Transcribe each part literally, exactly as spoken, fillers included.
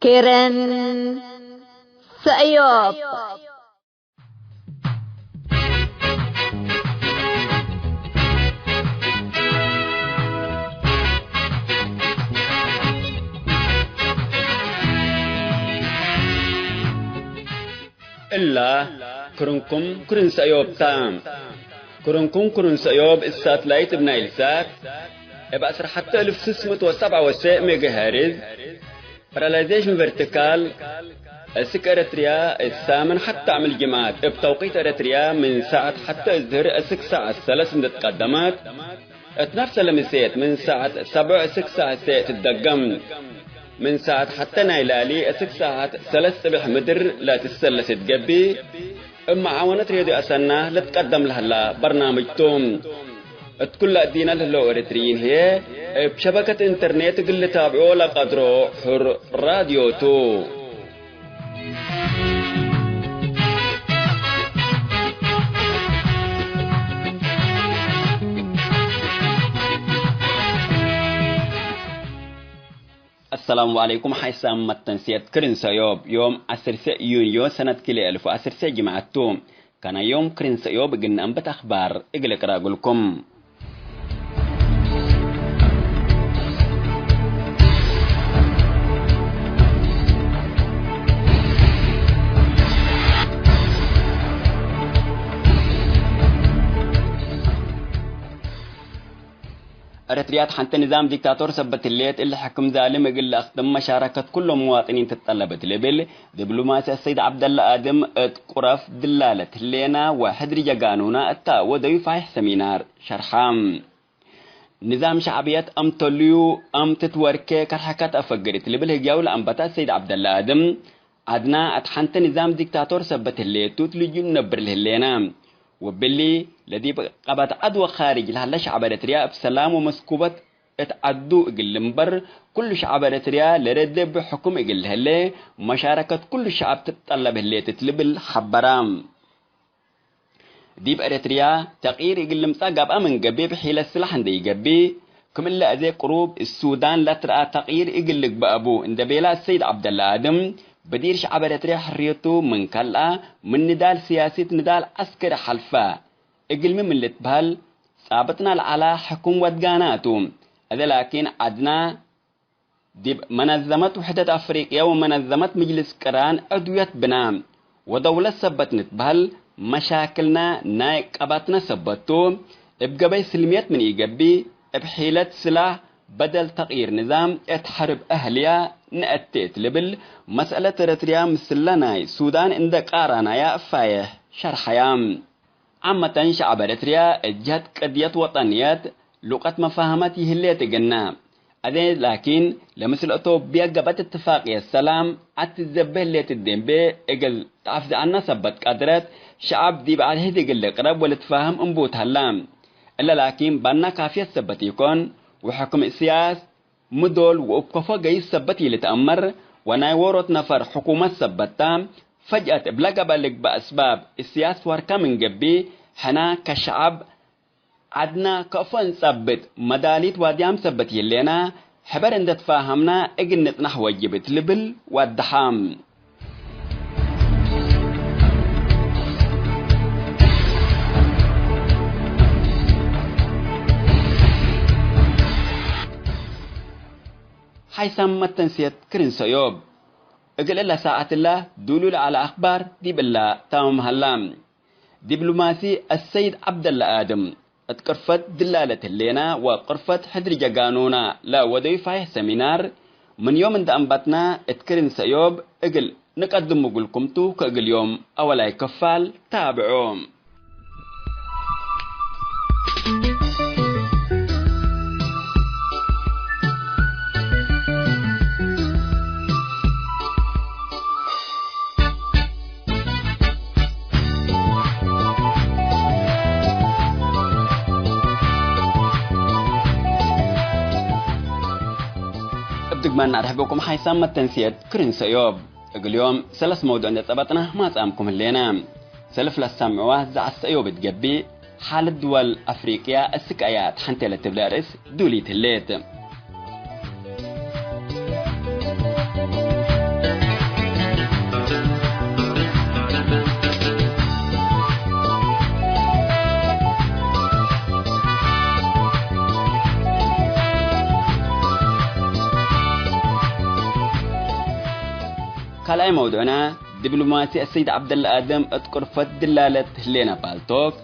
ክርን ሰእዮብ። እላ ክርንኩም ክርን ሰእዮብ ታ። ክርንኩም ክርን ሰእዮብ እብ ሳትላይት እብ ናይል ሳት እብ ዐስር ሐተ እልፍ ስስ ምእት ወሰብዓ ወሰዕ ሜጋሄርዝ ፓራላይዜሽን ቨርቲካል፣ እስክ ኤረትርያ እት ሳምን ሐተ ዓምል ጅምዓት እብ ተውቂት ኤረትርያ ምን ሳዐት ሐተ እዝህር እስክ ሳዐት ሰለስ እንዴ ትቀደመት፣ እት ነፍሰ ለምሴት ምን ሳዐት ሰብዕ እስክ ሳዐት ሴዕ ትትደገም። ምን ሳዐት ሐተ ናይ ላሊ እስክ ሳዐት ሰለስ ጽብሕ ምድር ለትሰለስ እት ገብእ፣ እብ መዓወነት ሬድዮ አሰና ልትቀደም ለህላ በርናምጅ ቱ። እት ኩለ እዲነ ለህለው ኤረትርይን ህዬ፣ እብ ሸበከት ኢንተርኔት እግል ልታብዖ ለቀድሮ ሑር ራድዮ ቱ። አሰላሙ ዐለይኩም። ሓይሳም መተንስየት ክርን ሰእዮብ፣ ዮም ዐስር ሰዕ ዩንዮ ሰነት ክልኤ እልፍ ወዐስር ሰዕ ጅምዐት ቱ። ከናዮም ክርን ሰእዮብ እግል ነአንብት አክባር እግል እቅራ እግልኩም። ኤረትርያ እት ሐንተ ንዛም ዲክታቶር ሰበት ህሌት፣ እሊ ሕክም ዛልም እግል ለአክድም መሻረከት ኩሎም ምዋጥኒን ትጠለብ እት ልብል ዲብሎማሲ አሰይድ ዐብደለ አድም እት ቁረፍ ድላለት ህሌና ወሕድሪ ጀጋኑና እታ ወደዩ ፋይሕ ሰሚናር ሸርሐ። ንዛም ሸዕብየት አምተሉዩ አም ትትወርኬ ከርሐከት አፈግር እት ልብል ህግያው ለአንበታ አሰይድ ዐብደለ አድም፣ ዐድና እት ሐንተ ንዛም ዲክታቶር ሰበት ህሌቱ እት ልጁ ነብር ለህሌና። ወብሊ፣ ለዲብ ቀበት ዐድ ወካርጅ ለሀለ ሸዕብ ኤረትርያ እብ ሰላም ወመስኩበት እት ዐዱ እግል ልንበር፣ ኩሉ ሸዕብ ኤረትርያ ለረድብ ሕኩም እግል ለህሌ፣ መሻረከት ኩሉ ሸዕብ ትጠለብ ህሌት እት ልብል ሐበራ። ዲብ ኤረትርያ ተቅይር እግል ልምጸእ ገብአ ምን ገብእ፣ እብ ሒለት ስላሕ እንዴ ኢገብእ፣ ክም እለ አዜ ቅሩብ እት ሱዳን ለትረአ ተቅይር እግል ልግበእ ቡ እንዴ ቤለ አሰይድ ዐብደለ አድም፣ በዲር ሸዐብ ኤረትርያ ሕርየቱ ምን ከልአ፣ ምን ንዳል ስያሲት ንዳል ዐስከሪ ሐልፈ። እግልሚ ምን ልትበህል፣ ጻብጥና ለዐላ ሕኩም ወድጋና ቱ። አዜ ላኪን ዐድና፣ ዲብ መነዘመት ውሕደት አፍሪቅየ ወመነዘመት ምጅልስ ቅራን ዕድውየት ብና፣ ወደውለት ሰበት ንትበህል፣ መሻክልና ናይ ቀባትነ ሰበት ቱ። እብ ገበይ ስልምየት ምን ኢገብእ፣ እብ ሒለት ስላህ በደል ተቅይር ንዛም እት ሐርብ አህልያ ነአቴ እት ልብል፣ መስአለት ኤረትርያ ምስለ ናይ ሱዳን እንደ ቃራናያ እፋየሕ ሸርሐያ። ዓመተን ሸዐብ ኤረትርያ እት ጀህት ቅድየት ወጠንየት ሉቀት መፋህመት ይህሌት እግልነ። አዜ ላኪን፣ ለምስል አቶብየ ገብአት እትፋቅየት ሰላም አትዘቤ ህሌት እዴንቤ እግል ተአፍዝዐነ ሰበት ቀድረት፣ ሸዐብ ዲብ አድሕድ እግል ልቅረብ ወልትፋህም እንቡት ሀላ። እለ ላኪን፣ ባና ካፍየት ሰበት ኢኮን፣ ወሕክም እስያስ፣ ምዶል ወእብ ከፎ ገይስ ሰበት ኢልትአመር፣ ወናይ ዎሮት ነፈር ሕኩመት ሰበት ተ። ፈጅአት እብለ ገብአ ልግበእ አስባብ እስያስ ወርከ ምን ገብእ፣ ሕና ከሸዐብ ዐድና ከእፎ እንጸብጥ መዳሊት ዋድያም ሰበት ይህሌና፣ ሕበር እንደ ትፋሀምና እግል ንጽናሕ ወጅብ እት ልብል ወደሐ። ሓይሳም መተንስየት ክርን ሰእዮብ። እግል እለ ሳዐት እለ ዱሉ ለዐለ አክባር ዲብ እለ ታምም ሀላ። ዲብሎማሲ አሰይድ ዐብደለ አድም፣ እት ቅርፈት ድላለት ህሌና ወቅርፈት ሕድሪ ጀጋኑና ለወደዩ ፋይሕ ሰሚናር፣ ምን ዮም እንደ አንበትና እት ክርን ሰእዮብ እግል ንቀድሙ እግልኩም ቱ። ከእግል ዮም አወላይ ክፋል ታብዖ። እብ ድግመና አርሕበኩም ሓይሳም መተንስየት ክርን ሰእዮብ። እግል ዮም ሰለስ መውዱዕ እንዴ ጸበጥና ማጽአምኩም ህሌና። ሰልፍ ለሰምዕዋ ዘዐት ሰእዮብ እት ገብእ፣ ሓለት ድወል አፍሪቅያ እስክ አያ ተሐንቴ ለትብል አርእስ ዱሊት ህሌት። ካልኣይ መውዱዕና፣ ዲብሎማሲ አሰይድ ዐብደለ አደም እት ቅርፈት ድላለት ህሌነ ፓልቶክ፣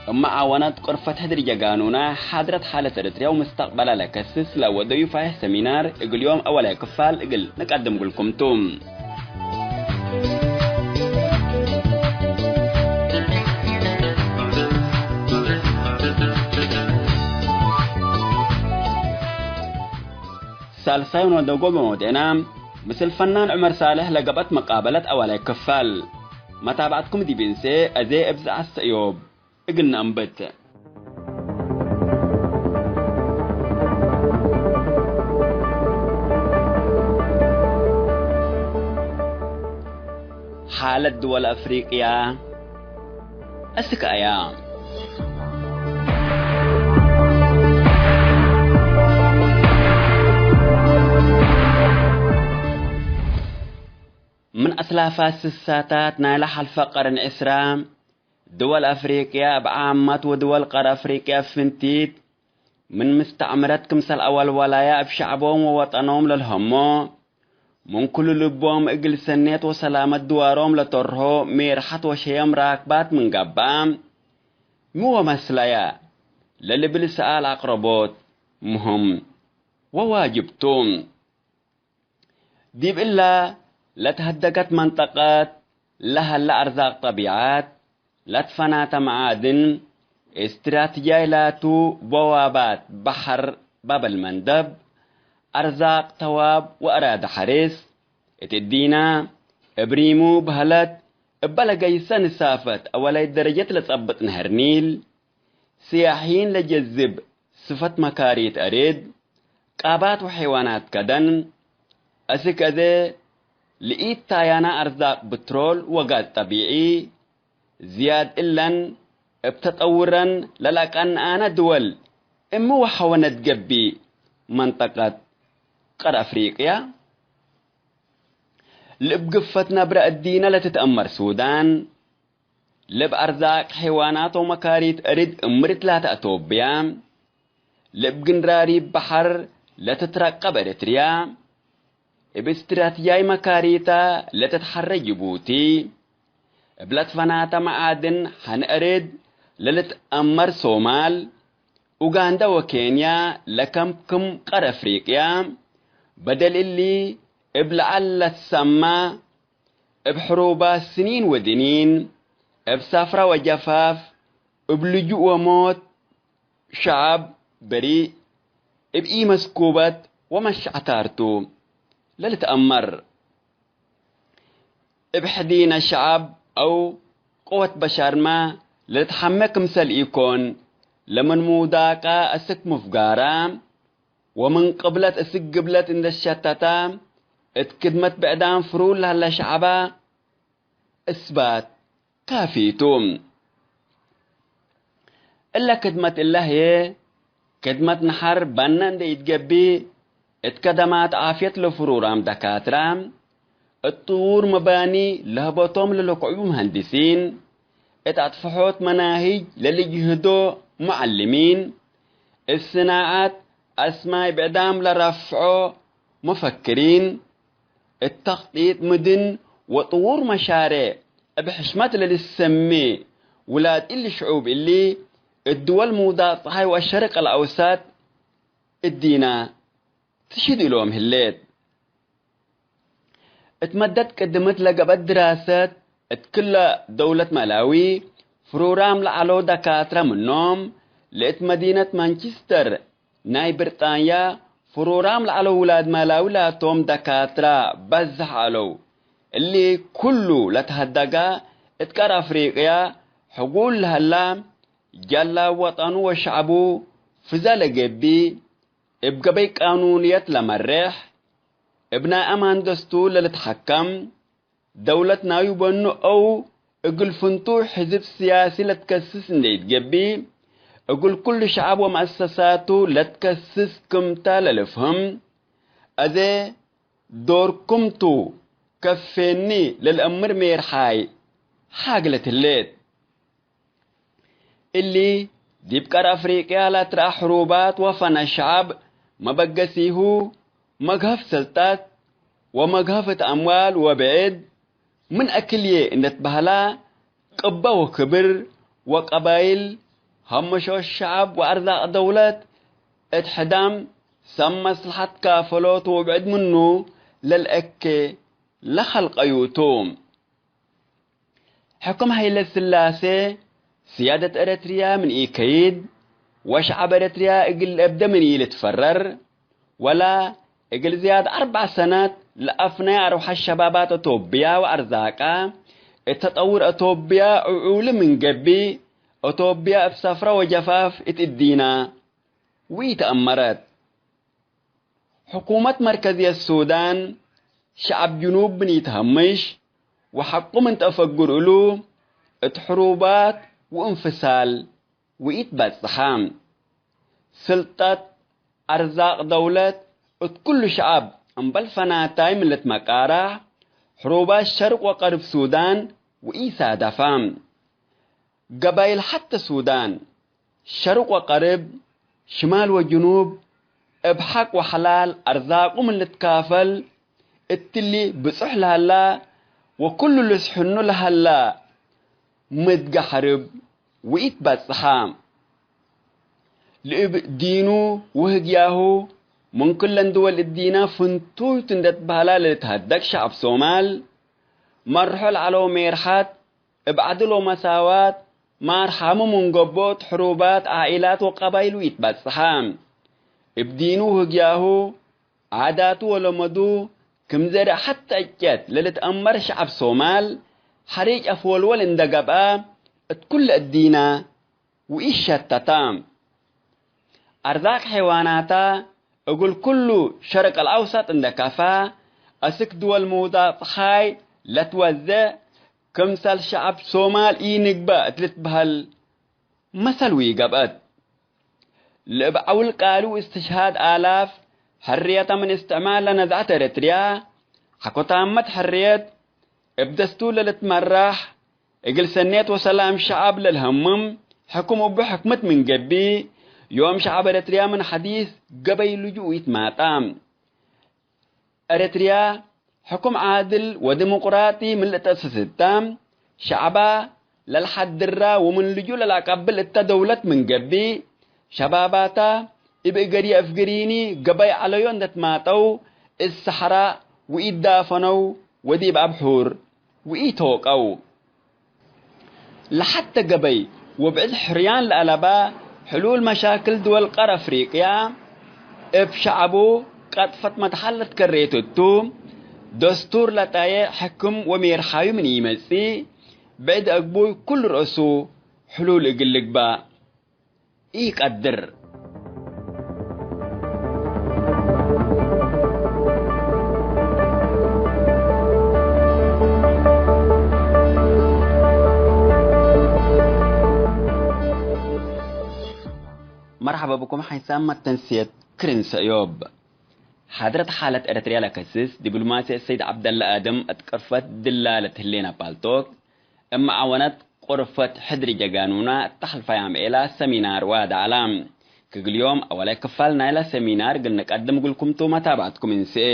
እብ መዓወነት ቅርፈት ሕድሪ ጀጋኑና፣ ሓድረት ሓለት ኤረትርያ ወምስተቅበላ ለከስስ ለወደዩ ፋይሕ ሰሚናር፣ እግል ዮም አወላይ ክፋል እግል ንቀድም እግልኩም ቱ። ሳልሳይ ወነደጎ መውዴና፣ ምስል ፈናን ዑመር ሳልሕ ለገብአት መቃበለት አወላይ ክፋል። መታብዐትኩም ዲብ እንሴ፣ አዜ እብ ዘዐት ሰእዮብ እግል ነአንብት። ሓለት ድወል አፍሪቅያ እስክ አያ። ምን አስላፋት ስሳታት ናይለ ሐልፈ ቀርን ዕስራ፣ ድወል አፍሪቅያ እብ ዓመት ወድወል ቀር አፍሪቅያ እብ ፍንቲት፣ ምን ምስተዕምረት ክምሰል አወልወላያ እብ ሸዕቦም ወወጠኖም ለልሀሞ፣ ምን ኩሉ ልቦም እግል ሰኔት ወሰላመት ድዋሮም ለተርሆ ሜርሐት ወሸየም ራክባት ምን ገብአ፣ ሚ ወመስለየ ለልብል ሰኣል አቅረቦት ምህም ወዋጅብ ቱ። ዲብ እላ ለተሀደገት መንጠቀት ለሀለ አርዛቅ ጠቢዐት፣ ለትፈናተ መዓድን፣ እስትራትጃይ ላቱ በዋባት በሐር ባብ አልመንደብ፣ አርዛቅ ተዋብ ወአራደ ሐርስ፣ እት እዲና እብ ሪሙ በህለት እበ ለገይሰ ንሳፈት አወላይ ደረጀት ለጸብጥ ነህር ኒል፣ ስያሒን ለጀዝብ ስፈት መካሪት አሬድ፣ ቃባት ወሐይዋናት ከደን፣ አስክ አዜ ለኢታያና አርዛቅ ብትሮል ወጋዝ ጠቢዒ፣ ዝያድ እለን እብ ተጠውረን ለለቀንአነ ድወል እሚ ወሐወነት ገብእ መንጠቀት ቀር አፍሪቅያ፣ ለእብ ግፈት ነብረ እዲነ ለትትአመር ሱዳን፣ ለእብ አርዛቅ ሐይዋናት ወመካሪት እርድ እምርት ላተ አቶብያ፣ ለእብ ግንራሪብ በሐር ለትትረቀብ ኤረትርያ፣ እብ እስትራትያይ መካሪታ ለትትሐረ ጅቡቲ፣ እብ ለትፈናተ መዓድን ሐን እርድ ለልትአመር ሶማል፣ ኡጋንዳ ወኬንያ ለከም ክም ቀር አፍሪቅያ፣ በደል እሊ እብ ለዐል ለትሰማ እብ ሕሩባት ስኒን ወድኒን፣ እብ ሳፍራ ወጀፋፍ፣ እብ ልጁእ ወሞት፣ ሸዐብ በሪእ እብ ኢመስኩበት ወመሸዕታርቱ ለልትአመር፣ እብ ሕዲነ ሸዐብ አው ቅወት በሻርመ ለልትሐሜ ክምሰል ኢኮን፣ ለምን ሙዳቀ አስክ ሙፍጋራ፣ ወምን ቅብለት እስክ ግብለት እንዴ ሸተተ፣ እት ክድመት ብዕዳም ፍሩድ ለሀለ ሸዐበ እስባት ካፊ ቱ። እለ ክድመት እለ ህዬ፣ ክድመት ነሐር በነ እንዴ ኢትገብእ፣ እት ከደማት ዓፍየት ለፍሩራም ደካትራ፣ እት ጥዉር መባኒ ለህበቶም ለለክዕቡ መሀንድሲን፣ እት አጥፍሖት መናህጅ ለልጅህዶ ሙዐልሚን፣ እት ስናዐት አስማይ ብዕዳም ለረፍዖ ሙፈክሪን፣ እት ተክጢጥ ምድን ወጥዉር መሻሬዕ እብ ሕሽመት ለልሰሜ ውላድ እሊ ሽዑብ እሊ፣ እት ድወል ሙዳቅ ጸሓይ ወአሸርቅ አልአውሳጥ እዲና ትሽድ እሎም ህሌት። እት መደት ቅድምት ለገብአት ድራሰት፣ እት ክለ ደውለት ማላዊ ፍሩራም ለዐለው ደካትረ ምኖም፣ ለእት መዲነት ማንችስተር ናይ ብርጣንያ ፍሩራም ለዐለው ውላድ ማላዊ ላቶም ደካትረ በዝሕ ዐለው። እሊ ኩሉ ለተሀደገ እት ቀር አፍሪቅያ ሕጉል ለሀላ፣ ጀላብ ወጠኑ ወሸዕቡ ፍዘ ለገብእ፣ እብ ገበይ ቃኑንየት ለመሬሕ፣ እብ ናይ አማን ደስቱር ለልትሐከም፣ ደውለት ናዩ በኑ አው እግል ፍንቱይ ሕዝብ ስያሲ ለትከስስ እንዴ ኢትገብእ፣ እግል ኩሉ ሸዐብ ወመአሰሳቱ ለትከስስ ክምተ ለልፍህም፣ አዜ ዶርኩም ቱ ከፌኒ ለልአምር ሜርሓይ ሓግለት ህሌት። እሊ ዲብ ቀር አፍሪቅያ ለትረአ ሕሩባት ወፈነ ሸዐብ መበገሲሁ መግሀፍ ሰልጣት ወመግሀፍት አምዋል ወብዕድ ምን አክልዬ እንዴ ትበህላ፣ ቅበ ወክብር ወቀባይል፣ ሀመሾ ሸዐብ ወአርዛቅ ደውለት እት ሕዳም ሰብ መስለሐት ካፈሎት ወብዕድ ምኑ ለልአኬ ለከልቀዩ ቱ። ሕክም ሀይለ ስላሴ ስያደት ኤረትርያ ምን ኢከይድ፣ ወሸዐብ ኤረትርያ እግል ለእብደ ምን ኢልትፈረር፣ ወላ እግል ዝያድ አርበዕ ሰነት ለአፍነየ አርወሐት ሸባባት አቶብያ ወአርዛቃ፣ እት ተጠውር አቶብያ ዕዑሊ ምን ገብእ፣ አቶብያ እብ ሰፍረ ወጀፋፍ እት እዲና ወኢተአመረት። ሕኩመት መርከዝየት ሱዳን፣ ሸዐብ ጅኑብ ምን ኢተሀምሽ ወሐቁ ምን ተአፈግር እሉ፣ እት ሕሩባት ወእንፍሳል ወኢትበጽሐ። ስልጠት፣ አርዛቅ ደውለት እት ኩሉ ሸዐብ እምበል ፈናታይ ምን ልትመቃራሕ፣ ሕሩባት ሸርቅ ወቀርብ ሱዳን ወኢሳደፋ። ገባይል ሐተ ሱዳን፣ ሸርቅ ወቀርብ፣ ሽማል ወጅኑብ፣ እብ ሐቅ ወሐላል አርዛቁ ምን ልትካፈል፣ እትሊ ብጹሕ ለሀላ ወኩሉ ልስሕኑ ለሀላ ምድገ ሐርብ ወኢትበጽሐ። ለእብ ዲኑ ወህግያሁ ምን ክለን ድወል እዲና ፍንቱይቱ እንዴ ትበህላ ለልትሀደግ ሸዐብ ሶማል፣ መርሖ ለዐለው ሜርሐት እብ ዐድል ወመሳዋት ማርሓሙ ምን ገብኦት ሕሩባት ዓኢላት ወቀባይል ወኢትበጽሐ። እብ ዲኑ ወህግያሁ፣ ዓዳቱ ወለመዱ ክም ዘርእ ሐተ እጨት ለልትአመር ሸዐብ ሶማል፣ ሐሪጭ አፍወልወል እንዴ ገብአ እት ኩለ እዲና ወኢሸተተ። አርዛቅ ሐይዋናታ እግል ኩሉ ሸርቅ አልአውሰጥ እንዴ ከፋ፣ አስክ ድወል ምውዳቅ ጸሓይ ለትወዜዕ፣ ክምሰል ሸዐብ ሶማል ኢንግበእ እት ልትበህል መሰል ወኢገብአት። ለእብ ዐውል ቃሉ እስትሽሃድ አላፍ ሕርየተ ምን እስትዕማር ለነዝዐት ኤረትርያ፣ ሐቆ ታመት ሕርየት እብ ደስቱር ለልትመራሕ፣ እግል ሰኔት ወሰላም ሸዐብ ለልሀምም ሕክም እቡ ሕክመት ምን ገብእ፣ ዮም ሸዐብ ኤረትርያ ምን ሐዲስ ገበይ ልጁእ ኢትማጣ። ኤረትርያ ሕክም ዓድል ወዲሞቅራጢ ምን ልትአሰስ እተ፣ ሸዐባ ለልሐድራ ወምን ልጁእ ለለአቀብል እተ ደውለት ምን ገብእ፣ ሸባባታ እብ እገርየ አፍግሪኒ ገበይ ዐለዮ እንዴ ትማጠው፣ እት ሰሐራእ ወኢዳፈነው ወዲብ አብሑር ወኢቶቀው። ለሐተ ገበይ ወብዕድ ሕርያን ለአለባ ሕሉል መሻክል ድወል ቀር አፍሪቅያ፣ እብ ሸዐቡ ቀጥፈት መትሐል ለትከሬት እቱ፣ ደስቱር ለጣዬ ሕክም ወሜርሓዩ ምን ኢመጽእ፣ ብዕድ አግቡይ ኩሉ ረእሱ ሕሉል እግል ልግባእ ኢቀድር። መርሐበ ብኩም ሐይሳም መተንስየት ክርን ሰእዮብ። ሓድረት ሓለት ኤረትርያ ለከስስ ዲብሎማሲ ሰይድ ዐብደለ አደም እት ቅርፈት ድላለት ህሌነ ፓልቶክ፣ እብ መዓወነት ቁርፈት ሕድሪ ጀጋኑና እተ ሐልፈ ያም ኤላ ሰሚናር ዋዳ ዐላ። ክግል ዮም አወላይ ክፋል ናይለ ሰሚናር እግል ንቀድም እግልኩም ቱ መታብዐትኩም እንስኤ።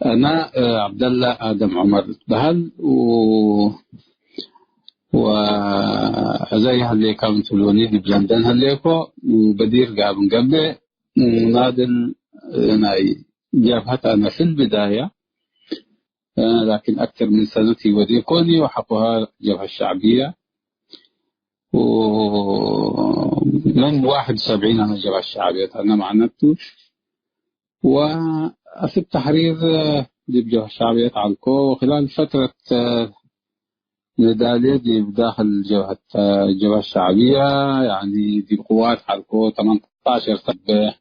አነ፣ እ፣ ዐብደላ አደም ዑመር እትበሀል፣ ው-፣ ወአዘይ ሀሌከ ምን ትብሉኒ፣ ዲብ ለንደን ሀሌኮ፣ ወበዲር ጋብን ገብእ፣ ናድል፣ እ፣ ናይ ጀብሀት አነ ፊል ብዳያ፣ እ፣ ላኪን አክተር ምን ሰነት ኢወዴኮኒ፣ ወሐቆሃ ጀብሀት ሸዕብየ፣ ومن واحد وسبعين أنا جبهة الشعبية، أنا معنته. وأسيب تحرير ዲብ ጀብሀት ሸዕብየት ዐልኮ። ወክላል ፈትረት ንዳሌ ዲብ ዳክል ጀብሀት፣ ጀብሀት ሸዕብየ፣ ያኒ ዲብ ቅዋት ዐልኮ፣ ተመንተዐሸር ሰበት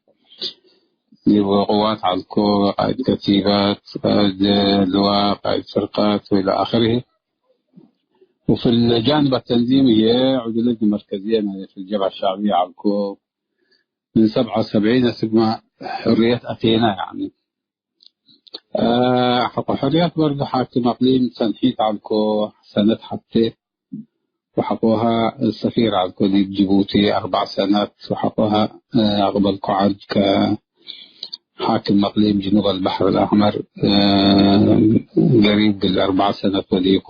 ዲብ ቅዋት ዐልኮ፣ ቃእድ ከቲበት፣ ቃእድ ልዋእ፣ ቃእድ ፍርቀት ወኢለ አክርህ። وفي الجانب التنظيمي هي عدولة مركزية في الجبهة الشعبية ዐልኮ። من سبعة وسبعين እስክ ሕርየት አቴና፣ ያኒ፣ ሐቆ ሕርየት በርዱ ሓክም አቅሊም ሰንሒት ዐልኮ ሰነት ሐቴ፣ ወሐቆሃ ሰፊር ዐልኮ ዲብ ጅቡቲ አርበዕ ሰነት፣ ወሐቆሃ አቅበልኮ ዐድ ከ ሓክም አቅሊም ጅኑብ አልበሕር አልአሕመር፣ እ፣ ገሪብ እግል አርበዕ ሰነት ወዴኮ።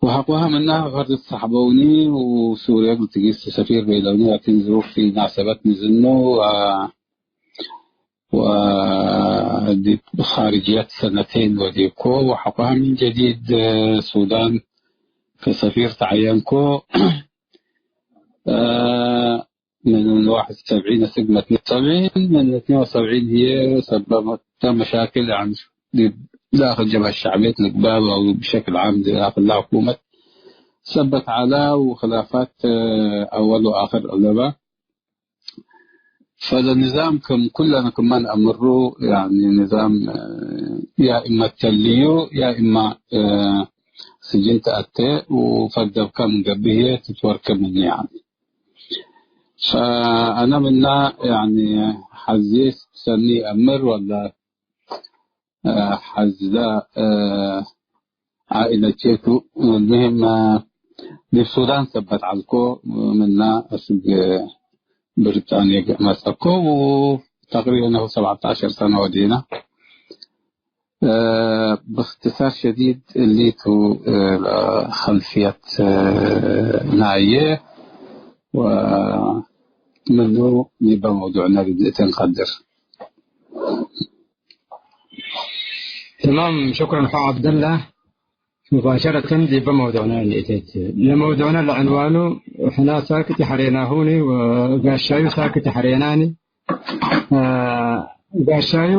ወሐቆሀ ምና ፈርድ ሰሐበውኒ ወሱርየ እግል ትጊስ ሰፊር ቤለውኒ፣ ላኪን ዝሩፍ ናሰበት ምዝኑ ወ-፣ ወዲብ ኻርጅየት ሰነቴን ወዴኮ። ወሐቆሀ ምን ጀዲድ ሱዳን ከሰፊር ተዐየንኮ። እ፣ من واحد وسبعين እስክ መትኒን ወሰብዒን፣ من اثنين وسبعين ህዬ ሰበብ መሻክል፣ ያኒ፣ ዲብ ዳክል ጀብሀት ሸዕብየት ልግባእ አው ብሸክል ዓም ዳክል ለሕኩመት ሰበት ዐላ ወክላፋት አወል ወአክር አለበ። ፈለንዛም ክም ኩለነ ክመ ነአምሩ፣ ያኒ ንዛም ያ እመ ተልዩ ያ እመ ስጅን ተአቴ ወፈደብከ ምን ገብእ ህዬ ትትወርኬ ምኑ፣ ያኒ። ፈአነ ምና፣ ያኒ፣ ሐዜ ሰኒ አምር ወላ፣ እ፣ ሐዝለ፣ እ፣ ዓኢለቼቱ። المهم፣ እ፣ ዲብ ሱዳን ሰበት ዐልኮ፣ ምና እስግ ብሪጣንየ መጸኮ፣ ወተቅሪበን ሰብዐተዐሸር ሰነ ወዴና። እ፣ ብእክትሳር ሸዲድ እሊቱ፣ እ፣ ኸልፍየት፣ እ፣ ናየ ወምኑ ዲበ መውዱዕነ ልንእቴ እንቀድር። ተማም፣ ሹክረን ሐው ዐብደላ። ሙባሸረተን ዲበ መውዱዕነ እንእቴት። ለመውዱዕነ ለዕንዋኑ ሕና ሳክት ይሐሬናሁኒ ወጋሻዩ ሳክት ይሐሬናኒ። እ፣ ጋሻዩ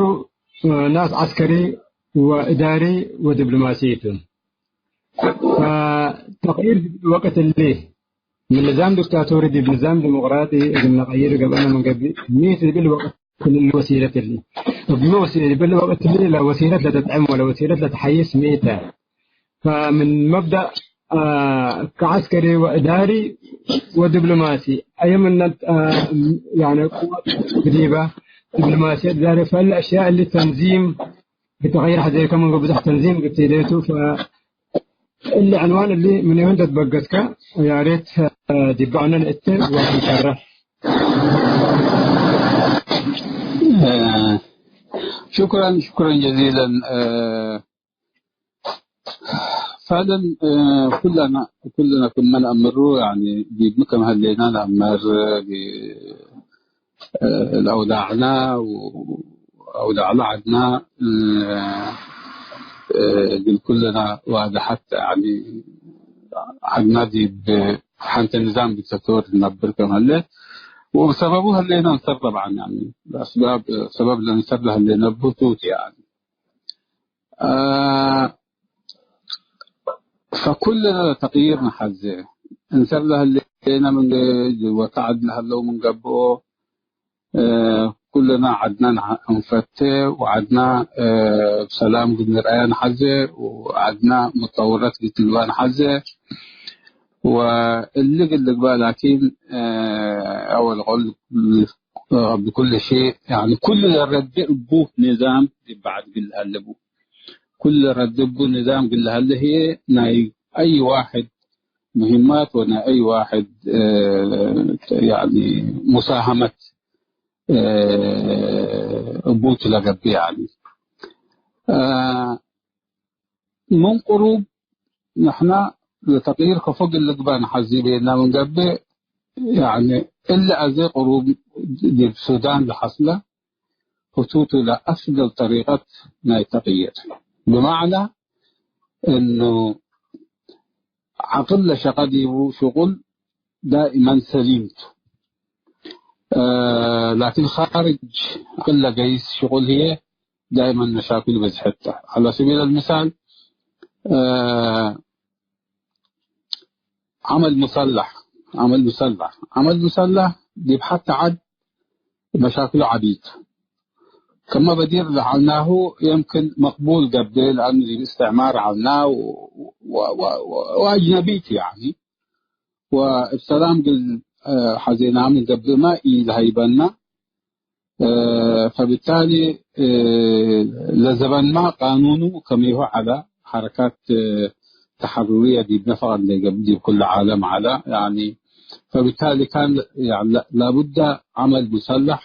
ናስ ዐስከሪ ወእዳሪ ወዲብሎማሲ ቱ። ፈተቅይር ዲብ ወቅት እሊ ምን ንዛም ዲክታቶሪ ዲብ ንዛም ዲሞቅራጢ እግል ነቀይር ገብአነ ምን ገብእ፣ ሚ ቱ ዲብል ወቅት እሊ ወሲለት እሊ? እብ ሚ ወሲ-፣ ዲብል ወቅት እሊ ለወሲለት ለተጥዕም ወለወሲለት ለተሐይስ ሚ ተ? ፈምን መብደእ፣ አ፣ ከዐስከሪ ወእዳሪ ወዲብሎማሲ፣ አየ ምነ፣ አ፣ ያኒ ቅወት ግዲበ ዲብሎማሲየት ዛሬ ፈለ አሽያእ እሊ ተንዚም ብተቀይር ሐዜከ ምን ብዙሕ ተንዚም ግብቴ ሌቱ። ፈእሊ ዕንዋን እሊ ምን ወይን ተትበገስከ ያሬት፣ አ፣ ዲበ አነ ንእቴ ወኢንሸረሕ። አ፣ ሹክረን፣ ሹክረን ጀዚለን። አ፣ ፈለን፣ እ፣ ኩለና፣ ኩለና ክመ ነአምሩ፣ ያኒ፣ ዲብሚ ክም ሀሌና ነአምር፣ ዲ-፣ እ፣ ለአውዳዕና ወአውዳዕለ ዐድና፣ እ፣ እ፣ እግል ኩለና ዋድሐት፣ ያኒ፣ ዐድና ዲብ ሐንተ ንዛም ዲክታቶር ነብር ክም ሀለ፣ ወሰበቡ ሀሌና እንሰር ጠብዓን፣ ያኒ፣ ለአስባብ፣ ሰበብ ለእንሰር ለሀሌነ ቡ ቱ ቲ፣ ያኒ። አ፣ ፈኩልነ ለተቅይር ነሐዜ። እንሰር ለህሌነ ምን ጅወተ ዐድ ለሀለው ምን ገብኦ፣ እ፣ ኩልነ ዐድነ ነሐ-፣ እንፈቴ ወዐድነ፣ እ፣ ብሰላም እግል ንርአያ ነሐዜ ወዐድነ ሙጠውረት እግል ትልበ ነሐዜ። ወእሊ እግል ልግበእ ላኪን፣ እ፣ አወል ቀውል ብኩል ሺ፣ ያኒ፣ ኩሉ ለረዴ እቡ ንዛም ዲብ በዐድ እግል ለሀለ ቡ። ኩሉ ለረዴ እቡ ንዛም እግል ለሀለ ህዬ፣ ናይ አይ ዋሕድ ሙሂማት ወናይ አይ ዋሕድ፣ እ፣ ያኒ፣ ሙሳሀመት፣ እ፣ እቡ ቱ ለገብእ፣ ያኒ። እ፣ ምን ቅሩብ ንሕና ለተቅይር ከፎ እግል ልግበእ ነሐዜ ቤና ምን ገብእ፣ ያኒ እሊ አዜ ቅሩብ ዲብ ሱዳን ለሐስለ ህቱ ቱ ለአፍደል ጠሪቀት ናይ ተቅይር። ብመዕነ እኑ ዐቅል ለሸቀ ዲቡ ሽቁል ዳኢመን ሰሊም ቱ። እ፣ ላኪን ካርጅ ዐቅል ለገይስ ሽቁል ህዬ ዳይመን መሻክል በዝሐት ተ። ዐለ ሰቢል አልምሳል፣ እ፣ ዐመል ሙሰላሕ፣ ዐመል ሙሰላሕ፣ ዐመል ሙሰላሕ ዲብ ሐቲ ዐድ መሻክሉ ዐቢ ቱ። ከመ በዲር ለዐልናሁ የምክን መቅቡል ገብእ፣ ለአኑ ዲብ እስትዕማር ዐልና ወ-፣ ወ-፣ ወ-፣ ወአጅነቢት፣ ያኒ፣ ወእብ ሰላም እግል ሐዜናም እንገብእመ ኢለሀይበና። ፈብታሊ ለዘበንመ ቃኑኑ ከመይሁ ዐለ፣ ሐረካት ተሐርርየ ዲብነ ፈቀድ ለገብእ ዲብ ኩሉ ዓለም ዐለ። ያኒ ፈብታሊ ካን፣ ያኒ፣ ላቡደ ዐመል ሙሰለሕ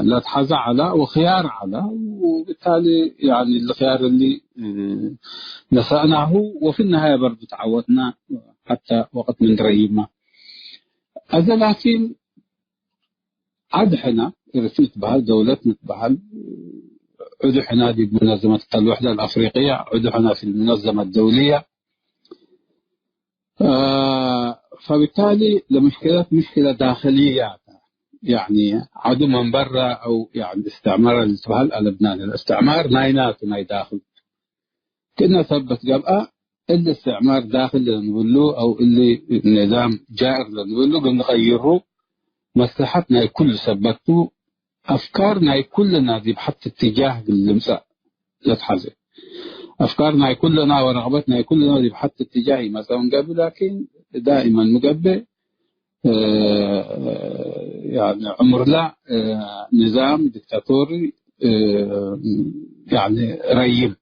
ለትሐዜ ዐለ ወክያር ዐለ። ወብታሊ፣ ያኒ፣ ለክያር እሊ ነሰእናሁ ወፊ ነሃየ በርዱ ተዐወትነ ሐተ ወቅት ምን ረይመ። አዜ ላኪን ዐድ ሕነ፣ ኤረትሪ ትበሀል፣ ደውለት ንትበሀል፣ ዑዱ ሕነ ዲብ ሙነዘመት አልውሕደ አልአፍሪቅየ፣ ዑዱ ሕነ ፊ ልሙነዘመ አደውልየ። ፈብታሊ ለምሽክለት ምሽክለ ዳክልየ ተ። ያኒ ዐዱ ምን በረ አው ያኒ እስትዕማር ልትበሀል አለብና። ለእስትዕማር ናይናቱ ናይ ዳክል ክእነ ሰበት ገብአ፣ እሊ እስትዕማር ዳክል ለንብሉ አው እሊ ንዛም ጃእር ለንብሉ እግል ንቀይሩ መስለሐት ናይ ኩሉ ሰበት ቱ። አፍካር ናይ ኩልና ዲብ ሐቲ እትጃህ እግል ልምጸእ ለትሐዜ። አፍካር ናይ ኩልና ወረቅበት ናይ ኩልና ዲብ ሐቲ እትጃህ ኢመጽእ ምን ገብእ፣ ላኪን ዳኢመን ሚ ገብእ፣ እ፣ ያኒ ዕምርላ፣ እ፣ ንዛም ዲክታቶሪ፣ እ፣ ያኒ ረይም።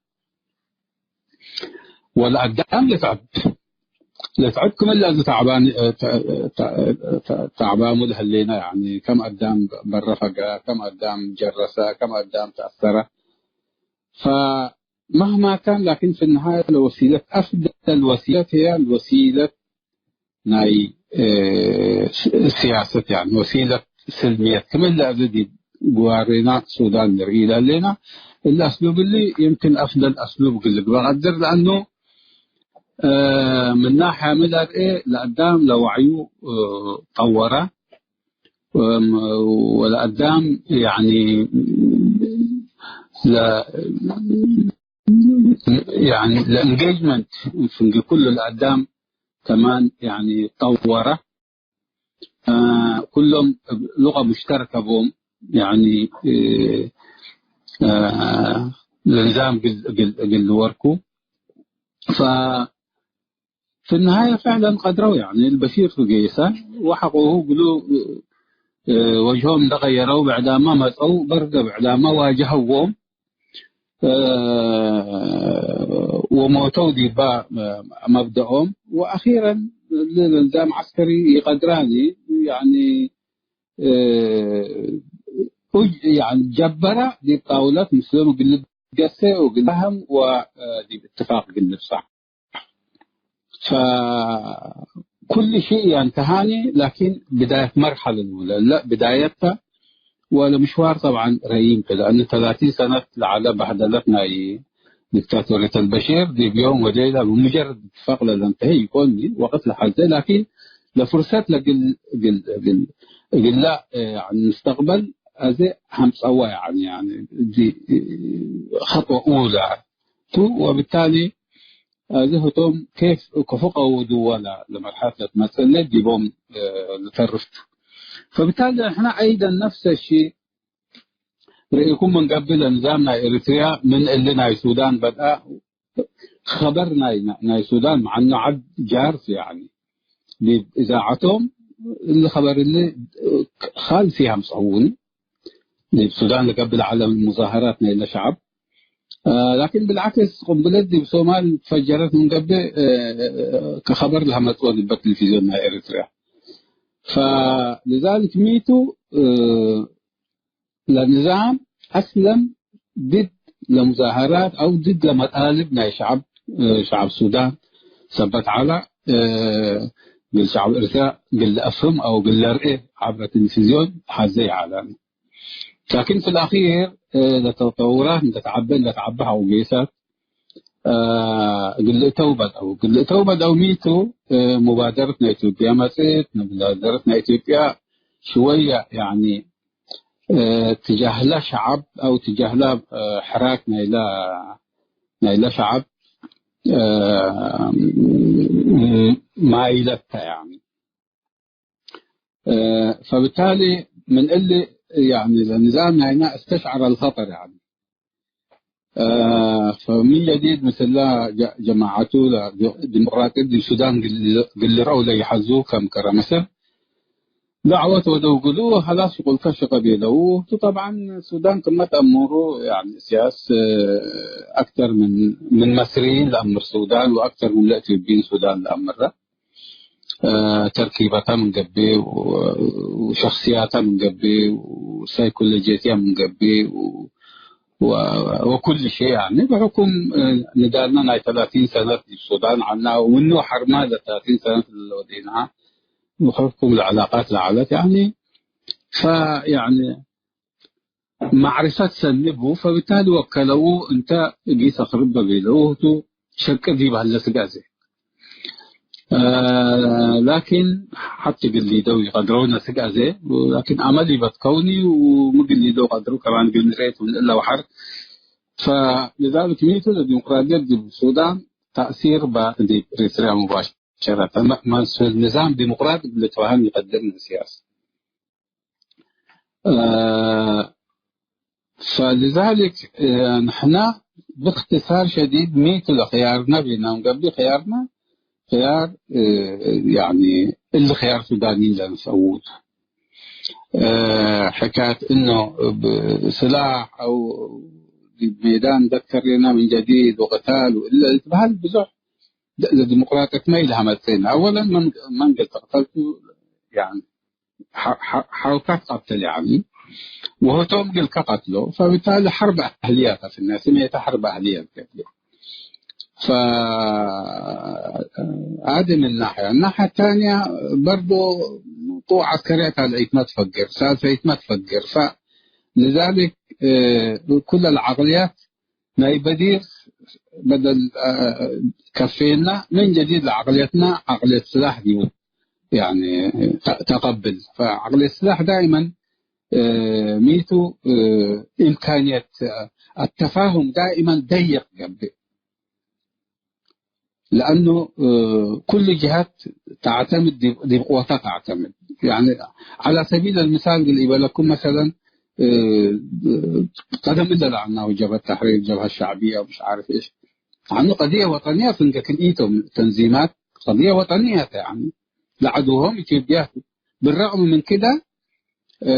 ወለአዳም ለትዐብ፣ ለትዐብ ክም እለ አዜ ተዕባን፣ ተ-፣ ተ-፣ ተ-፣ ተዕባሙ ለህሌነ፣ ያኒ ከም አዳም በረ ፈገ፣ ከም አዳም ጀረሰ፣ ከም አዳም ተአሰረ። ፈመህማ ካን፣ ላኪን ፊ ነሃየ ለወሲለት፣ አፍደል ወሲለት ህየ ወሲለት ናይ፣ እ፣ ስ-፣ ስያሰት፣ ያኒ ወሲለት ስልምየት ክም እለ አዜ ዲብ ግዋሬና ሱዳን ንርኢ ለህሌና። እሊ አስሉብ እሊ ይምክን አፍደል አስሉብ እግል ልግበእ ቀድር፣ ለአኑ፣ እ፣ ምን ናሕየ ሚ ለርኤ ለአዳም ለወዕዩ፣ እ፣ ጠወረ፣ እም፣ ወለአዳም ያኒ ለ-፣ ያኒ ለኤንጌጅመንት ፍንጌ ኩሉ ለአዳም ከማን ያኒ ጠወረ። አ፣ ኩሎም እብ ሉቀ ሙሽተረከ ቦም፣ ያኒ፣ እ፣ አ፣ ለንዛም እግል፣ እግል፣ እግል ልወርኩ። ፈ-፣ ፊ ነሃየ ፈዕለን ቀድረው፣ ያኒ፣ ለበሺር ቱ ጌሰ ወሐቆሁ እግሉ፣ እ፣ ወጅሆም እንደ ቀየረው፣ ብዕዳመ መጸው፣ በርገ ብዕዳመ ዋጀሀዎም። እ፣ ወሞተው ዲባ መብደኦም። ወአኺረን እሊ ለንዛም ዐስከሪ ኢቀድራኒ፣ ያኒ፣ እ፣ ኡጅ-፣ ያኒ ጀበረ ዲብ ጣውለት ምስሎም እግል ልትገሴ ወእግል ልትፋሀም ወዲብ እትፋቅ እግል ልብጸሕ። ፈኩል ሺእ የንተሃኒ፣ ላኪን ብዳየት መርሐለ ንብለ እለ ብዳየት ተ። ወለምሽዋር ጠብዓን ረይም ተ፣ ለአኑ ተላቲን ሰነት ለዐለ በህደለት ናይ ዲክታቶርየት አልበሺር ዲብ ዮም ወሌለ ብሙጀረድ እትፋቅ ለለንተሄ ኢኮኒ፣ ወቅት ለሐዜ፣ ላኪን ለፍርሰት ለግል፣ ግል፣ ግል፣ እግላ፣ እ፣ ያኒ፣ ምስተቅበል አዜ ሐምጸዋ፣ ያኒ፣ ያኒ፣ እዲ፣ እ፣ ኸጥወ ኡላ ቱ፣ ወብታሊ፣ አዜ ህቶም ኬፍ ከፎ ቀውድወ ለ-፣ ለመርሐለት ለትመጽእ እለ ዲቦም፣ እ፣ ልተርፍ ቱ። ፈብታሊ ንሕነ አይደን ነፍሰ ሺ ርኢኩም ምን ገብእ ለንዛም ናይ ኤሪትርያ ምን እሊ ናይ ሱዳን በድአ ኸበር ናይ፣ ናይ ሱዳን መዓኑ ዐድ ጃርስ ያኒ ዲብ እዛዐቶም እሊ ኸበር እሊ ካልስ ያምጽኡኒ። ዲብ ሱዳን ለገብእ ለዐለ ሙዛሀራት ናይለ ሸዐብ። እ፣ ላኪን ብልዓክስ ቅንብለት ዲብ ሶማል ትፈጀረት ምን ገብእ፣ እ፣ ከኸበር ለሀመጽኦ ዲበ ቴሌቪዝዮን ናይ ኤሪትርያ። ፈልዛሊክ ሚቱ፣ እ፣ ለንዛም አስለን ድድ ለሙዛሀራት አው ድድ ለመጣልብ ናይ ሸዐብ፣ እ፣ ሸዐብ ሱዳን ሰበት ዐለ፣ እ፣ እግል ሸዐብ ኤሪትርያ እግል ለአፍህም አው እግል ለርኤ ዐብረ ቴሌቪዝዮን ሐዜ ይዐለ። ላኪን ፊ ለአኪር፣ እ፣ ለተጠውራት እንደ ተዐበ፣ እንደ ተዐበ ሐቆ ጌሰት፣ እ፣ እግል ልእተው በድአው። እግል ልእተው በድአው ሚቱ፣ እ፣ ሙባደረት ናይ ኢትዮጵያ መጽእት፣ ሙባደረት ናይ ኢትዮጵያ ሽወየ፣ ያኒ፣ እ፣ ትጃህለ ሸዐብ አው ትጃህለ፣ እ፣ ሕራክ ናይለ፣ ናይለ ሸዐብ፣ እ፣ ማይለተ፣ ያኒ። እ፣ ፈብታሊ ምን እሊ ያኒ ለንዛም ናይና እስተሽዐረ አልኸጠር ያኒ። አ፣ ፈምን ጀዲድ ምስላ ጀ-፣ ጀማዐቱ ለዲሞቅራጥየት ዲብ ሱዳን ግል-፣ ግልረው ለይሐዙ ከም ከረ ምስል ዳዕወት ወደው ግሉ፣ ሀላስ ሽቁልከ ሽቀ ቤለው። ቱ ጠብዓን ሱዳን ክመ ተአምሩ፣ ያኒ ሲያስ፣ እ፣ አክተር ምን፣ ምን መስሪይን ለአምር ሱዳን ወአክተር ምን ለኢትዮጵይን ሱዳን ለአምረ። እ፣ ተርኪበተ ምን ገብእ፣ ወ-፣ ወሸክስያተ ምን ገብእ፣ ወሳይኮሎጂየትያ ምን ገብእ፣ ወ-፣ ወ-፣ ወኩል ሸይ፣ ያኒ፣ ብሕኩም፣ እ፣ ንዳልና ናይ ተላቲን ሰነት ዲብ ሱዳን ዐልና፣ ወምኑ ሐርማ ለተላቲን ሰነት ለወዴና፣ ብሕኩም ለዕላቃት ለዐለት፣ ያኒ፣ ፈ-፣ ያኒ፣ ማዕርፈት ሰኒ ቡ፣ ፈብታሊ ወከለው እንተ እጊ ተክርበ ቤለው ህቱ ሸቂ ዲብ ሀለ ስጋዜ። እ፣ ላኪን ሐቲ እግል ሊደው ኢቀድረውነ ስጋዜ፣ ላኪን አመል ኢበትከውኒ ወምግል ሊደው ቀድሩ ከማን እግል ንሬት ምን እለ ወሐር። ፈሊዛሊክ ሚቱ ለዲሞቅራጥየት ዲብ ሱዳን ተእሲር በ-፣ ዲብ ኤሪትርያ ሙባሸረተን። መ-፣ መስል ንዛም ዲሞቅራጥ እግል ልትበሀል ኢቀድር ምን ሲያስ። እ፣ ፈሊዛሊክ፣ እ፣ ንሕና ብእክትሳር ሸዲድ ሚቱ ለክያርና ቤና እንገብእ፣ ክያርና ክያር፣ እ፣ ያኒ እሊ ክያር ሱዳኒን ለንሰውት። እ፣ ሕካየት እኖ እብ ስላሕ አው ዲብ ሜዳን ደከሬና ምን ጀዲድ ወቅታል ወእለ ልትበሀል ብዙሕ ለ-፣ ለዲሞቅራጥየትመ ኢለሀመጽእነ። አወለን መን፣ መን እግል ትቅተል ቱ፣ ያኒ ሐ-፣ ሐ-፣ ሐውካት ቀትል፣ ያኒ፣ ወህቶም እግልከ ቀትሎ፣ ፈብታሊ ሐርብ አህልያ ተ፣ ፍነ ስሜተ ሐርብ አህልያ ገብእ። ፈ-፣ አዲ ምን ናሕያ። ናሕያ ታንያ በርዶ ቁወ ዐስከርየት ካልአይትመ ትፈግር፣ ሳልሰይትመ ትፈግር። ፈ-፣ ለዛሊክ፣ እ፣ ኩለ ለዐቅልያት ናይ በዲር በደል፣ አ፣ ከፌና፣ ምን ጀዲድ ለዐቅልየትና ዐቅልየት ስላሕ ዲቡ፣ ያኒ፣ ተ-፣ ተቀብል። ፈዐቅልየት ስላሕ ዳይመን፣ እ፣ ሚቱ፣ እ፣ ኢምካንየት፣ አ፣ አተፋሁም ዳይመን ደይቅ ገብእ። ለአኑ፣ እ፣ ኩሉ ጅሀት ተዕተምድ ዲብ፣ ዲብ ቅወታ ተዕተምድ። ያኒ፣ ዐለ ሰቢል አልምሳል እግል ኢበለኩም፣ መሰለን፣ እ፣ ቀደም እለ ለዐልናሁ ጀብሀት ተሕሪር፣ ጀብሀት ሸዕብየ፣ ወምሽ ዓርፍ እሽ። አኑ ቀድየ ወጠንየ ፍንገ ክልኢቶም ተንዚማት ቀድየ ወጠንየ ተ፣ ያኒ፣ ለዐድዎም ኢትዮጵያ ቱ። ብረቅም ምን ክደ፣ እ፣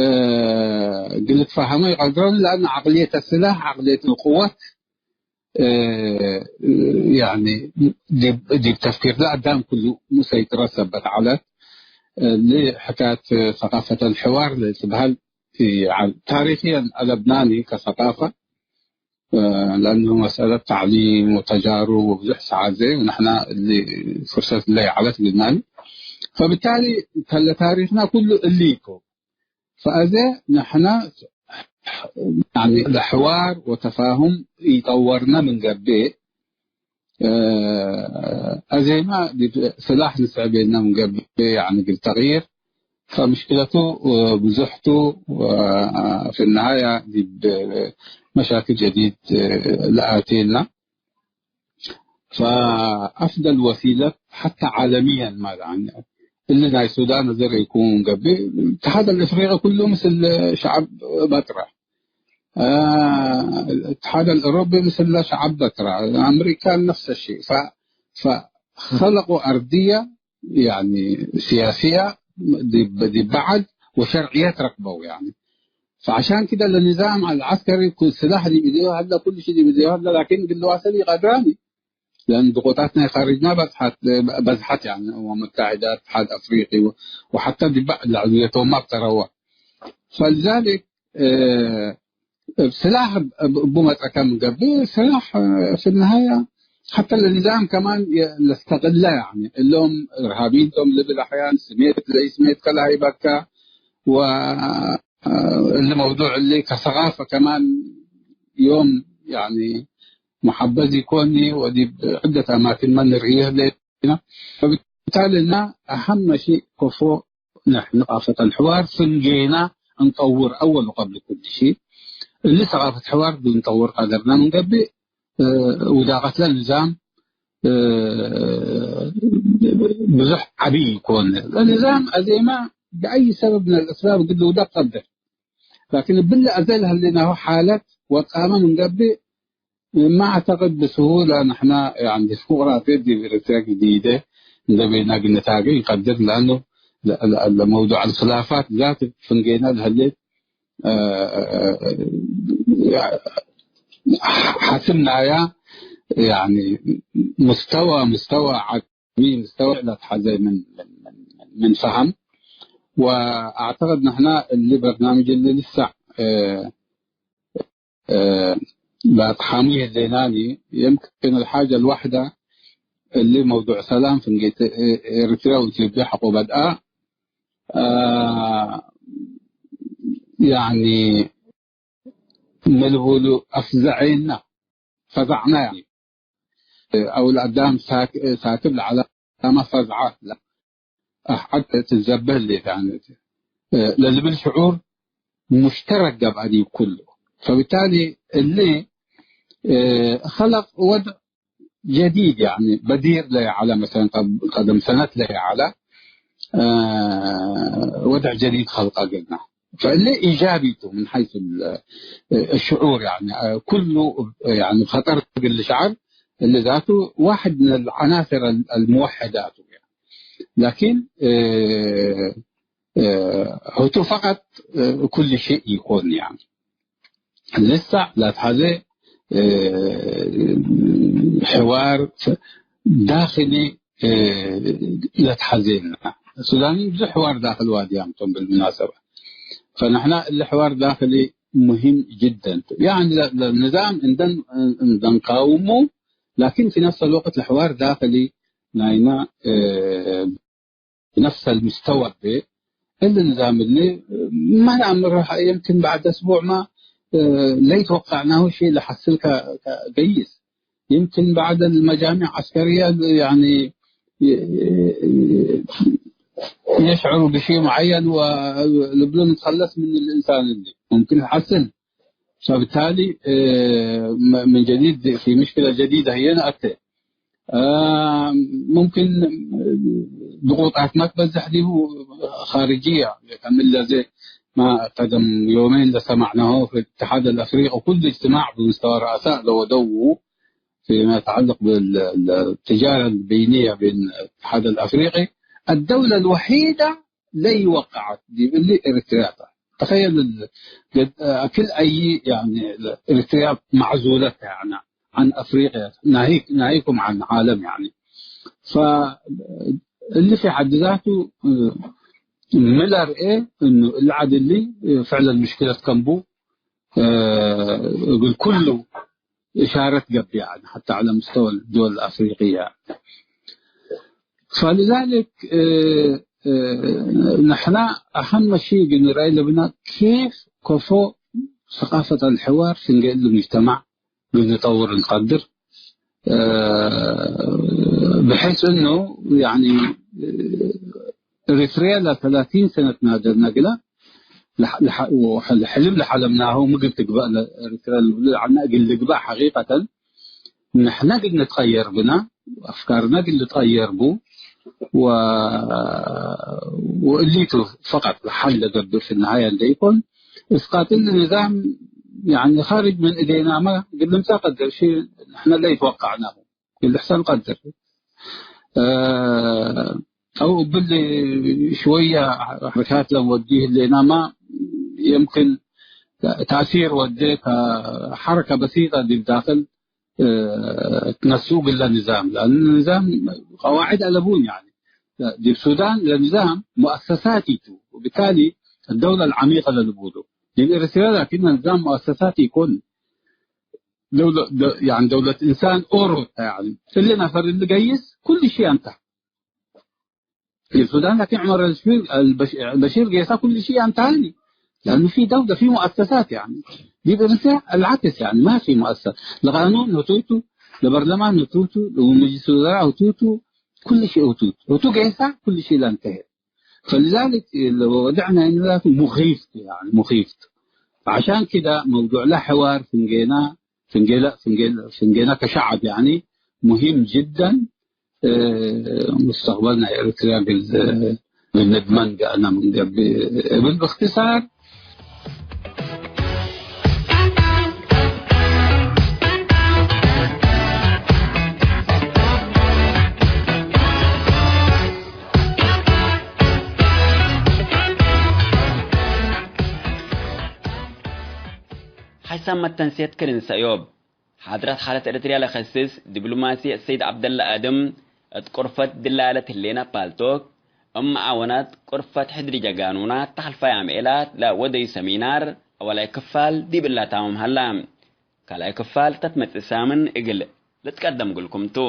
እግል ልትፋሀሞ ኢቀድሮን፣ ለአኑ ዐቅልየት አስላሕ፣ ዐቅልየት ልቅወት፣ እ፣ ያኒ ዲብ፣ ዲብ ተፍኪር ለአዳም ኩሉ ሙሰይጥረት ሰበት ዐለት። እሊ ሕካየት ሰቃፈት አልሕዋር ለትበሀል ቲ ዐል-፣ ታሪክየን አለብናኒ ከሰቃፈ፣ እ፣ ለአኑ መሰለት ተዕሊም ወተጃሩብ ወብዙሕ ሰዓት ዘይ ወነሕና እሊ ፍርሰት ለይዐለት ግናኒ። ፈብታሊ ከለ ታሪክና ኩሉ እሊ ቱ። ፈአዜ ንሕና፣ ያኒ፣ ለሕዋር ወተፋሁም ኢጠወርነ ምን ገብእ፣ እ፣ አዜመ ዲብ ስላሕ ንስዕቤነ ምን ገብእ፣ ያኒ፣ እግል ተቅይር፣ ፈምሽክለቱ ብዙሕ ቱ፣ ወፊ ነሃያ ዲብ መሻክል ጀዲድ ለአቴና። ፈአፍደል ወሲለት ሐታ ዓለምየን ማለት፣ እሊ ናይ ሱዳን ዘር ኢኮን ገብእ፣ እትሓድ አልእፍሪቂ ኩሉ ምስል ሸዐብ በጥረ፣ አ፣ እትሓድ አልእሮቢ ምስል ሸዐብ በጥረ፣ አምሪካን ነፍሰ ሸይ። ፈ-፣ ፈኸለቁ አርድየ፣ ያኒ፣ ሲያስየ ዲብ፣ ዲብ በዐድ ወሸርዕየት ረክበው፣ ያኒ። ፈዐሻን ክደ ለንዛም አልዐስከሪ ኩ-፣ ስላሕ ዲብ እዴሁ ሀለ፣ ኩሉ ሺ ዲብ እዴሁ ሀለ፣ ላኪን እግል ልዋሰል ኢቀድራኒ። ለአን ድቁጣት ናይ ካርጅና በዝሐት፣ በዝሐት፣ ያኒ፣ እመም ሙተሐደ፣ እትሓድ አፍሪቂ ወ-፣ ወሐታ ዲብ በዐድ ለዕድውየቶም አብጠረወ። ፈልዛሊክ፣ እ፣ እብ ስላሕ እብ፣ እብ፣ እቡ መጽአከ ምን ገብእ፣ ስላሕ፣ እ፣ ፊ ነሃያ ሐተ ለንዛም ከማን የ-፣ ለስተቅለ፣ ያኒ፣ እሎም እርሃብይን ቶም ልብል አሕያን ስሜት ለኢስሜት ከለሀይበከ፣ ወ፣ እ፣ እሊ መውዱዕ እሊ ከሰቃፈ ከማን ዮም፣ ያኒ፣ መሐበዝ ኢኮኒ ወዲብ ዕደት አማክን መ ንርእዩ ህሌና። ፈብታሊ እና አሀመ ሺእ ከፎ ንሕ ንቃፈት አልሕዋር ፍንጌና እንጠውር አወል ወቀብል ኩል ሺ። እሊ ሰቃፈት ሕዋር ዲብ እንጠውር ቀደርና ምን ገብእ፣ እ፣ ውዳቀት ለንዛም፣ እ፣ ብዙሕ ዐቢ ኢኮን። ለንዛም አዜመ ብአይ ሰበብ ምን አልአስባብ እግል ልውደቅ ቀድር። ላኪን እብለ አዜ ለህሌናሁ ሓለት ወጣመ ምን ገብእ፣ ማ አዕተቅድ ብስሁለ ንሕና፣ ያኒ፣ ዲሞቅራጥየት ዲብ ኤረትርያ ጅዲደ እንዴ ቤና እግል ንትሃጌ እንቀድር፣ ለአኑ ለ-፣ ለ-፣ ለመውዱዕ አልክላፋት ዛት ፍንጌና ለህሌት፣ አ፣ ሐስብናያ፣ ያኒ፣ ምስተወ፣ ምስተወ ዐ-፣ ሚ ምስተወ ለትሐዜ ምን፣ ምን፣ ምን፣ ምን ፈሀም። ወአዕተቅድ ንሕና እሊ በርናምጅ እሊ ልሰዕ፣ እ፣ እ፣ ለአትሓሙ ህሌናኒ፣ የምክን አልሓጀ አልዋሕደ እሊ መውዱዕ ሰላም ፍንጌ ኤረትርያ ወኢትዮጵያ ሐቆ በድአ፣ እ፣ ያኒ፣ ምን ልቡሉ አፍዘዔና፣ ፈዛዕና፣ ያኒ፣ አው ለአዳም ሳክ-፣ ሳክብ ለዐላማ ፈዝዓ፣ ለ-፣ አሕ ዐድ ትዘበህ ሌት፣ ያኒ፣ ለልብል ሽዑር ሙሽተረክ ገብአ ዲብ ኩሉ። ፈብታሊ እሊ፣ እ፣ ኸለቅ ወድዕ ጀዲድ፣ ያኒ በዲር ለይዐለ፣ መሰለን ቀብ-፣ ቀደም ሰነት ለይዐለ፣ እ፣ ወድዕ ጀዲድ ኸልቀ እግልና። ፈእሊ ኢጃቢ ቱ ምን ሐይሱ ል-፣ ሽዑር፣ ያኒ፣ እ፣ ኩሉ፣ ያኒ፣ ኸጠር እግል ልሸዐር እሊ ዛቱ ዋሕድ ምን አልዐናስር አል-፣ አልሙወሐዳት ቱ። ላኪን፣ እ፣ እ፣ ህቱ ፈቀጥ፣ እ፣ ኩሉ ሸይ ኢኮን፣ ያኒ። ልሳዕ ለትሐዜ፣ እ፣ ሕዋር ዳክሊ፣ እ፣ ለትሐዜና። ሱዳኒ ብዙሕ ሕዋር ዳክል ዋድያም ቶም ብልሙናሰበ። ፈንሕና እሊ ሕዋር ዳክሊ ሙሂም ጅደን ቱ። ያኒ ለ-፣ ለንዛም እንደን፣ እንደንቃውሙ፣ ላኪን ፊ ነፍስ አልወቅት ለሕዋር ዳክሊ ናይና፣ እ፣ ነፍሰ ልምስተወ እቤ፣ እሊ ንዛም እሊ፣ ማ ነአምር፣ የምክን በዕድ አስቡዕ ማ፣ እ፣ ለይትወቀዕናሁ ሸይ ለሐስል ከ-፣ ከ-፣ ገይስ። የምክን በዕድ አልመጃሚዕ ዐስከርየ፣ ያኒ፣ የ-፣ የሽዕሩ ብሸይ ሙዐየን ወልብሎ ንትከለስ ምን ልእንሳን እሊ ሙምክን ለሐስል። ፈብታሊ፣ እ፣ መ-፣ ምን ጀዲድ ፊ ምሽክለ ጀዲደ ህዬ ነአቴ። እ፣ ሙምክን ድቁጣት ማ ትበዝሕ ዲቡ፣ ኻርጅየ፣ ከም ለዘ ማ ቀደም ዮሜን ለሰማዕናሁ ፊ الاتحاد الأفريقي ኩሉ እጅትማዕ ብምስተወى الرؤساء ለወደዉ ፊማ የተዐለቅ بالتجارة البينية بين الاتحاد الأفريقي الدولة الوحيدة ለይወቀዐት ዲብ እሊ ኤሪትርያ ተ። ተኸየል፣ እል-፣ ገድ-፣ አክል አይ፣ ያኒ፣ ኤሪትርያ ማዕዙለት ተ፣ ያኒ፣ عن أفريقيا، ناهيك-، ناهيكم عن عالم፣ ያኒ። ፈእሊ ፊ ሐድ ዛቱ ሚ ለርኤ እኑ እሊ ዐድ እሊ ፍዕለን ምሽክለት ከም ቡ፣ እግል ኩሉ እሻረት ገብእ፣ ያኒ፣ ሐታ ዐለ ምስተወ ድወል አፍሪቅየ። ፈሊዛሊክ፣ እ፣ እ፣ ንሕና አሀመ ሺ እግል ንርአይ ለብና ኬፍ ከፎ ሰቃፈት አልሕዋር ፍንጌ እሊ ሙጅተማዕ እግል ንጠውር እንቀድር። እ፣ ብሐይስ እኑ፣ ያኒ፣ እ፣ ኤሪትርያ ለተላቲን ሰነት ናደርና ግላ ለሐ-፣ ለሐ-፣ ወሐ-፣ ሕልም ለሐለምናሁ ምግል ትግበእ ለኤሪትርያ ልብሉ ዐልነ እግል ልግበእ ሐቂቀተን ንሕነ እግል ንትቀየር ብነ፣ አፍካርነ እግል ልትቀየር ቡ፣ ወ-፣ ወእሊቱ ፈቀጥ ለሐል ለገብእ ፊ ነሃየ እንደ ኢኮን፣ እስቃጥ እሊ ንዛም፣ ያኒ፣ ካርጅ ምን እዴናመ እግል ልምጸእ ቀድር ሺ ንሕነ ለኢትወቀዕናሁ። እግል ልሕሰል ቀድር። እ፣ አው እብሊ ሽወየ ሐረካት ለንወዲ ህሌናማ፣ የምክን ተእሲር ወዴ ከሐረከ በሲጠ ዲብ ዳክል፣ እ፣ ትነስኡ እግለ ንዛም። ለአኑ ንዛም ቀዋዕድ አለቡን፣ ያኒ፣ ዲብ ሱዳን ለንዛም ሙአሰሳት ቱ፣ ወብታሊ አደውለ አልዐሚቀ ለልቡሉ። ዲብ ኤሪትርያ ላኪን ንዛም ሙአሰሳት ኢኮን። ደውለ-፣ ደ-፣ ያኒ ደውለት እንሳን ኦሮ ተ፣ ያኒ እሊ ነፈር እሊ ገይስ ኩሉ ሺ አንታ። ዲብ ሱዳን ላኪን ዑመር አልበሺር፣ አልበሽ-፣ አልበሺር ገይሳ ኩሉ ሺ አንታ፣ ያኒ ለአኑ ፊ ደውለ ፊ ሙአሰሳት፣ ያኒ ዲብ ኤሪትርያ አልዓክስ፣ ያኒ ማፊ ሙአሰሳት። ለቃኑን ህቱቱ፣ ለበርለማን ህቱቱ፣ ለመጅልስ ወዘራእ ህቱቱ፣ ኩሉ ሺ ህቱቱ። ህቱ ገይሳ ኩሉ ሺ ለአንተሄ። فلذلك الوضع عندنا مخيف، يعني مخيف. فعشان كده موضوع لا حوار فنجينا، فنجينا، فنجينا، فنجينا كشعب يعني مهم جدًا. آه، مستقبلنا إريتريا بال-، بالندمان جاءنا من قبل. باختصار، ሓይሳም መተንሴት ክርን ሰእዮብ። ሓድረት ሓለት ኤረትርያ ለከስስ ዲብሎማሲ ሰይድ ዐብደላ አደም፣ እት ቁርፈት ድላለት ህሌነ ፓልቶክ፣ እብ መዓወናት ቁርፈት ሕድሪ ጀጋኑና ተሐልፋይ አምዔላት ለወደዩ ሰሚናር አወላይ ክፋል ዲብ እላ ታምም ሀላ። ካልኣይ ክፋል ተትመጽእ ሳምን እግል ልትቀደም እግልኩም ቱ።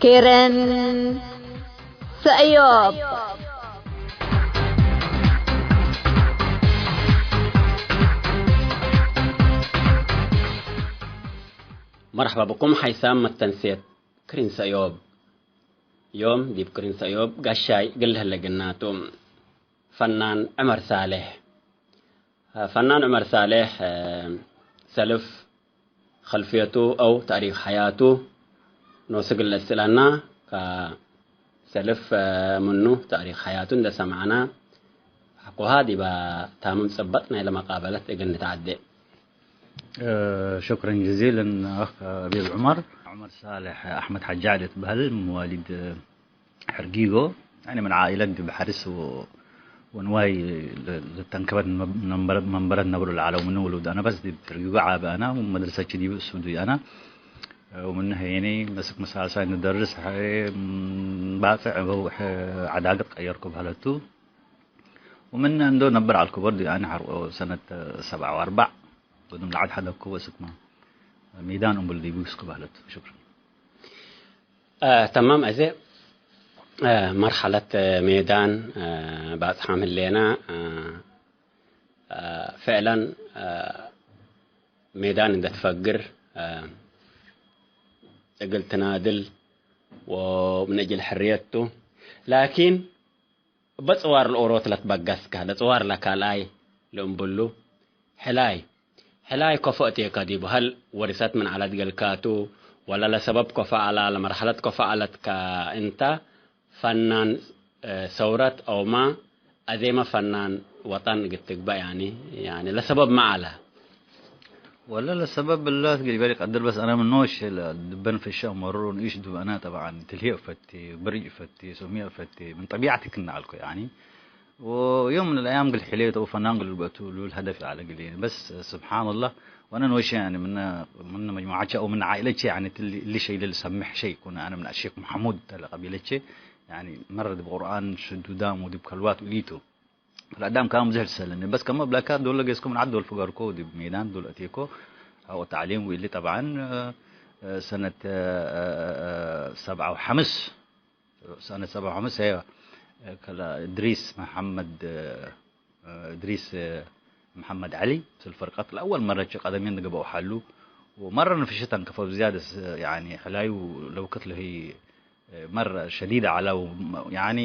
ክርን ሰእዮብ። መርሐባ ብኩም ሓይሳም መተንሴት ክርን ሰእዮብ። ዮም ዲብ ክርን ሰእዮብ ጋሻይ እግል ለህለ ግናቱ ፈናን ዑመር ሳሌሕ። ፈናን ዑመር ሳሌሕ ሰልፍ ኸልፍየቱ አው ታሪክ ሐያቱ ኖሱ እግል ለአስእለና፣ ከሰልፍ ምኑ ታሪክ ሐያቱ እንደ ሰምዐና፣ ሐቆሃ ዲበ ታምም ጽበጥ ናይለ መቃበለት እግል ንትዐዴ። እ፣ ሹክረን ጀዚለን አኽ አቢብ ዑመር። ዑመር ሳልሕ አሕመድ ሐጂ ዐሊ እትበህል፣ መዋሊድ ሕርጊጎ፣ ያኒ ምን ዓኢለት ዲብ ሐርስ ወ-፣ ወንዋይ ለ-፣ ለተንከበት መ-፣ መንበረ-፣ መንበረት ነብሩ ለዐለው ምኑ ውሉድ አነ በስ ዲብ ሕርጊጎ ዓቢ አነ፣ ወመድረሰች ዲብ እሱዱ አነ። ወምኑ ሄኒ መስክ መሳሳይ ንደርስ ሐ-፣ ባጽዕ ዐዳገት ቀየርኩ በህለቱ። ወምን እንዶ ነብር ዐልኩ በርዱ፣ ያኒ ሐርቆ ሰነት ሰብዓ ወአርበዕ ወድም ለዐድ ሐደግኩ ወስክመ ሜዳን እምብል ዲቡ እስኩ በህለት። ሹክረን። አ፣ ተማም። አዜ፣ አ፣ መርሐለት ሜዳን፣ አ፣ ባጽሓም ህሌና፣ አ፣ አ፣ ፍዕለን፣ አ፣ ሜዳን እንደ ትፈግር፣ አ፣ እግል ትናድል ወምን እጅል ሕርየት ቱ። ላኪን፣ እበ ጽዋር ለኦሮት ለትበገስከ፣ ለጽዋር ለካልኣይ ለእምብሉ፣ ሕላይ፣ ሕላይ ኮፎ እቴከ ዲቡ፣ ሀል ወርሰት ምን ዐለት ገልካቱ፣ ወለ ለሰበብ ኮፎ ዐላ፣ ለመርሐለት ኮፎ ዐለትከ እንተ፣ ፈናን፣ እ፣ ሰውረት አውማ፣ አዜመ ፈናን ወጠን እግል ትግበእ፣ ያኒ፣ ያኒ ለሰበብ ማ ዐለ? ወለ ለሰበብ እላት ገሊበ ኢቀድር፣ በስ አነ ምን ኖሼ ለድበን ፍሸ መሩ ንኢሽ ዱብ አነ ጠብዓን ትልሂ እፈቴ፣ ብርጅ እፈቴ፣ ሶምየ እፈቴ፣ ምን ጠቢዐት ክና ዐልኮ ያኒ። ወዮም ምን ለአያም ግል ሕሌት አው ፈናን ግል ልግበቱ ሉል ሀደፍ ይዐለ ግሌኒ። በስ ስብሓንላህ፣ ወአነ ኖሼ ያኒ ምነ፣ ምነ መጅሙዓቼ አው ምነ ዓኢለቼ ያኒ ትሊ እሊ ሸይ ልሰምሕ ሸይ ኩነ። አነ ምን አሼክ መሐሙድ ተ ለቀቢለቼ ያኒ መረ ዲብ ቁርአን ሽዱዳም ወዲብ ከልዋት እሊቱ። ለአዳም ካም ብዝሕ ትሰለኒ። በስ ከመ እብለካ ዶል ለጌስኮ ምን ዐድ ዶል ፍገርኮ፣ ዲብ ሜዳን ዶል አቴኮ። አው ተዕሊም ወእሊ ጠብዓን፣ እ፣ እ፣ ሰነት፣ እ፣ እ፣ እ፣ ሰብዓ ወሐምስ፣ ሰነት ሰብዓ ወሐምስ፣ አይዋ። ከለ እድሪስ መሐመድ፣ እ፣ እድሪስ፣ እ፣ መሐመድ ዐሊ፣ ምስል ፈርቀት ለአወል መረቸ ቀደሜን ንግበው ሐሉ። ወመረ ንፍሽተን ከፈ ብዝያደስ፣ ያኒ፣ ሕላዩ ለውክት ለህይ መረ ሸዲድ ዐለ፣ ወ-፣ ያኒ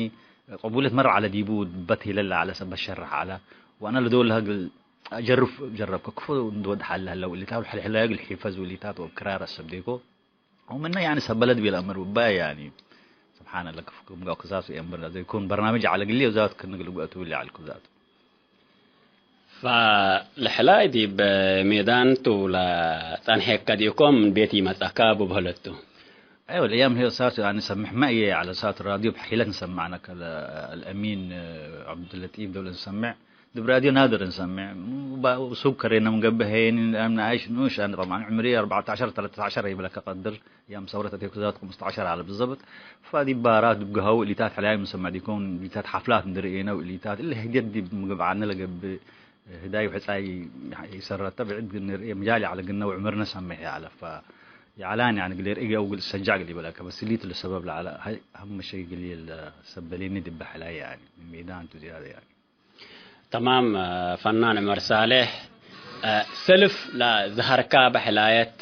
ቅቡለት መረ ዐለ ዲቡ በት ሂለለ ዐለ ሰበት ሸርሕ ዐለ። ወአነ ለዶል ለሀ እግል አጀርፍ ጀረብከ ክፎ እንዶ ወድ ሐለ ህለው እሊታት ወሐልሕላዩ እግል ሒፈዝ ወእሊታት ወእብ ክራር አሰብዴኮ። ወምነ ያኒ ሰበለት ቤለ አምር ውባይ ያኒ ስብሓንለ ክፍ ክም ጋው ክሳሱ የእምር ዘይኮን በርናምጅ ዐለ ግሌ ወዛት ክን እግል ጉአቱ እሊ ዐልኩ ዛቱ። ፈለሕላይ ዲብ ሜዳን ቱ ለጸንሐከ ዲኮም ምን ቤት ኢመጽአካ እቡ በህለት ቱ። አይወ፣ ለአያም ህይ ሳቱ፣ ያኒ፣ ሰምሕ መ እየ ዐለ ሳቱ ራድዮ ብሕኪለት ንሰምዕ ነከ፣ ለአልአሚን ዐብዱለጢፍ ዶል እንሰምዕ፣ ዲብ ራድዮ ናድር እንሰምዕ፣ ሱግ ከሬነ ምን ገብእ ሄኒ፣ ለአምነ አይሽ ኑሽ፣ አነ ጠብዓን ዕምሪ አርበዕተ ዐሸር ተለተ ዐሸር ይብለከ ቀድር፣ ያም ሰውረት አቴኩ ዛት ክምስተ ዐሸር ዐለ ብዘብጥ። ፈዲብ ባራት ዲብ ገሃው እሊታት ሕላይ ምሰመዕ ዲኮን፣ እሊታት ሐፍላት እንዲ ርኤነ ወእሊታት እሊ ህድየት ዲብ ምግብ ዐነ ለገብእ ህዳይ ወሕጻይ ኢሰረተ ብዕድ ግን ንርኤ ምጃል ይዐለ ግነ ወዕምርነ ሰሜሕ ይዐለ። ፈ ይዐላን ያኒ እግል ርኤ አው እግል እሰጃዕ እግል ይበለከ በስ እሊቱ ለሰበብ ለዐለ ሀይ ሀመ ሸይ እግል ለሰበሌኒ ዲበ ሕላይ ያኒ ምን ሜዳን ቱ ዝያደ ያኒ። ተማም፣ ፈናን ዑመር ሳሌሕ፣ ሰልፍ ለዘሀርካ በሕላየት፣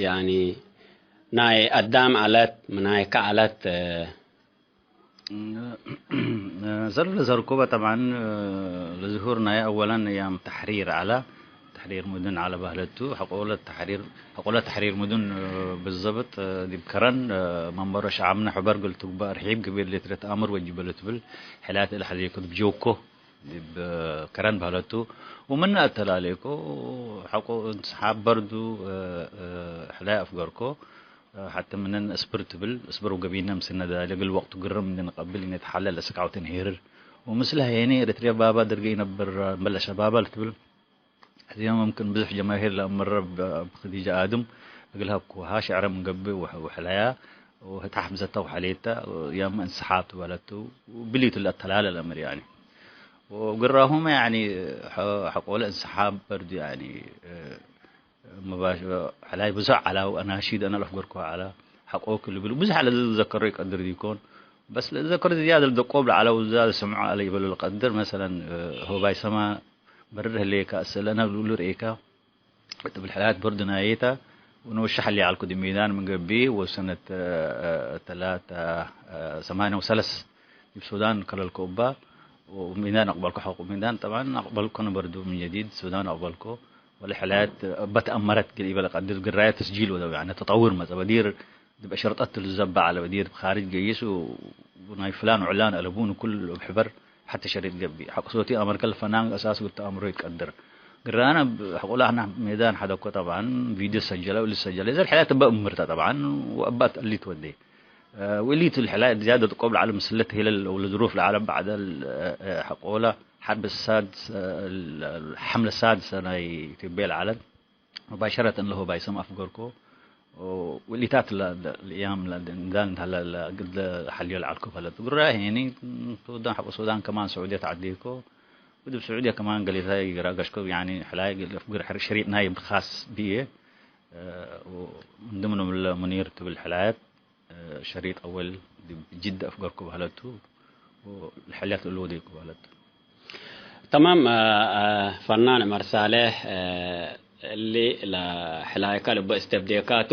ያኒ ናይ አዳም ዐለት፣ ምናይከ ዐለት? ሰልፍ ለዘሀርኮበ ጠብዓን፣ ለዝሁር ናይ አወለን እያም ተሕሪር ዐለ። ተሕሪር ሙድን ዐለ በህለቱ። ሐቆለ ተሕሪር፣ ሐቆለ ተሕሪር ሙድን፣ ብዘብጥ፣ ዲብ ከረን፣ መንበሮ ሸዓብነ ሕበር እግል ትግበእ ርሒብ ግብር ሌትረት አምር ወጅበ ለትብል ሕላየት እለ ሐዜኮ ዲብ ጆኮ፣ ዲብ ከረን በህለቱ። ወምን አተላሌኮ ሐቆ እንስሓብ በርዱ፣ ሕላይ አፍገርኮ። ሐተ ምንን እስብር ትብል፣ እስብር ወገቢነ ምስልነ ዳለ እግል ወቅቱ ግርም እንዴ ንቀብል ኢነትሐለል ለስቃውትን ሄርር። ወምስለ ሄኔ ኤረትርያ ባባ ደርገ ኢነብር እምበል ለሸባባ ልትብል። ህዝየ መምክን ብዙሕ ጀማሂር ለአመረ ብክዲጀ አድም እግል ሀብኩሃ ሸዕረ ምን ገብእ ወሕ-፣ ወሕለያ ወህታ ሕምዘተ ወሐሌተ ያመ እንስሓብ ትበለቱ። ብሊቱ ለአተላለ ለአምር ያኒ። ወግራሁመ ያኒ ሐ-፣ ሐቆለ እንስሓብ በርዱ ያኒ፣ መባሽ-፣ ሕላይ ብዙሕ ዐላ ወአናሺድ አነ ለአፍገርኮ ዐላ። ሐቆክ ልብሉ ብዙሕ ለልዘከሮ ይቀድር ዲኮን። በስ ለዘከሮ ዝያድ ለደቆብ ለዐለው ዝያድ ስምዖ አለ ይበሉ ለቀድር። መሰለን፣ ሆባይ ሰማ በርር ህሌካ፣ እሰለነ ልብሉ ርኤካ። እት ብልሕላት በርድ ናዬተ ወንወሸሕ እሊ ዐልኩ ዲብ ሜዳን ምን ገብእ ወሰነት፣ እ፣ እ፣ ተላተ፣ እ፣ ሰማንያ ወሰለስ ዲብ ሱዳን ከለልኮ እባ ወሜዳን አቅበልኮ ሐቆ ሜዳን ጠብዓን አቅበልኮ ነበርዱ ምን ጀዲድ ሱዳን አቅበልኮ ወለሕላያት እበ ተአመረት እግል ኢበ ለቀድር ግራየ ተስጂል ወደው ያነ ተጠውር መጸ በዲር ዲብ አሸርጠት ልዘበ ዐለ በዲር ብ ካርጅ ገይስ ወናይ ፍላን ዑላን አለቡን ኩል እብ ሕበር ሐተ ሸሪጥ ገብእ። ሐቆ ሶቲ አመርከ ለፈናን አሳስ እግል ተአምሮ ይትቀድር። ግራነ ብ-፣ ሐቆ ላህና ሜዳን ሐደኮ ጠብዓን ቪድዮ ሰጀለ ወልሰጀለ። እዘ ለሕላያት እበ እምርተ ጠብዓን ወእባት እሊ ትወዴ። እ፣ ወእሊቱ ለሕላያት ዝያደት ቆብ ለዐለ ምስለት ሄለል ወለዝሩፍ ለዐለ በዕደ ል-፣ እ፣ ሐቆለ ሐርብ ሳድሰ፣ እ፣ ሐምለ ሳድሰ ናይ ኢትዮጵየ ለዐለት። ሙባሸረተን ለሆባይ ሰም አፍገርኮ። ወእሊታት ለ-፣ ለ-፣ ለእያም ለ-፣ ንዳል እንተ ለ-፣ ለ-፣ እግል ለሐልዮ ለዐልኮ ፈለቱ። ግራ ሄኒ ሱዳን፣ ሐቆ ሱዳን ከማን ስዑድየ ተዐዴኮ። ወዲብ ስዑድየ ከማን ገሌታይ ግራገሽኮ፣ ያኒ ሕላይ እግል አፍግር ሸሪጥ ናይ ብኻስ ብዬ። እ፣ ወእንዲ ምኑ ለሙኒር ትብል ሕላየት፣ እ፣ ሸሪጥ አወል ዲብ ጅደ አፍገርኮ በህለቱ። ወለሐልያት እሉ ወዴኮ በህለቱ። ተማም፣ አ፣ አ፣ ፈናን ዑመር ሳልሕ፣ አ፣ እሊ ለሕላይካ ልቡ እስተብዴካቱ።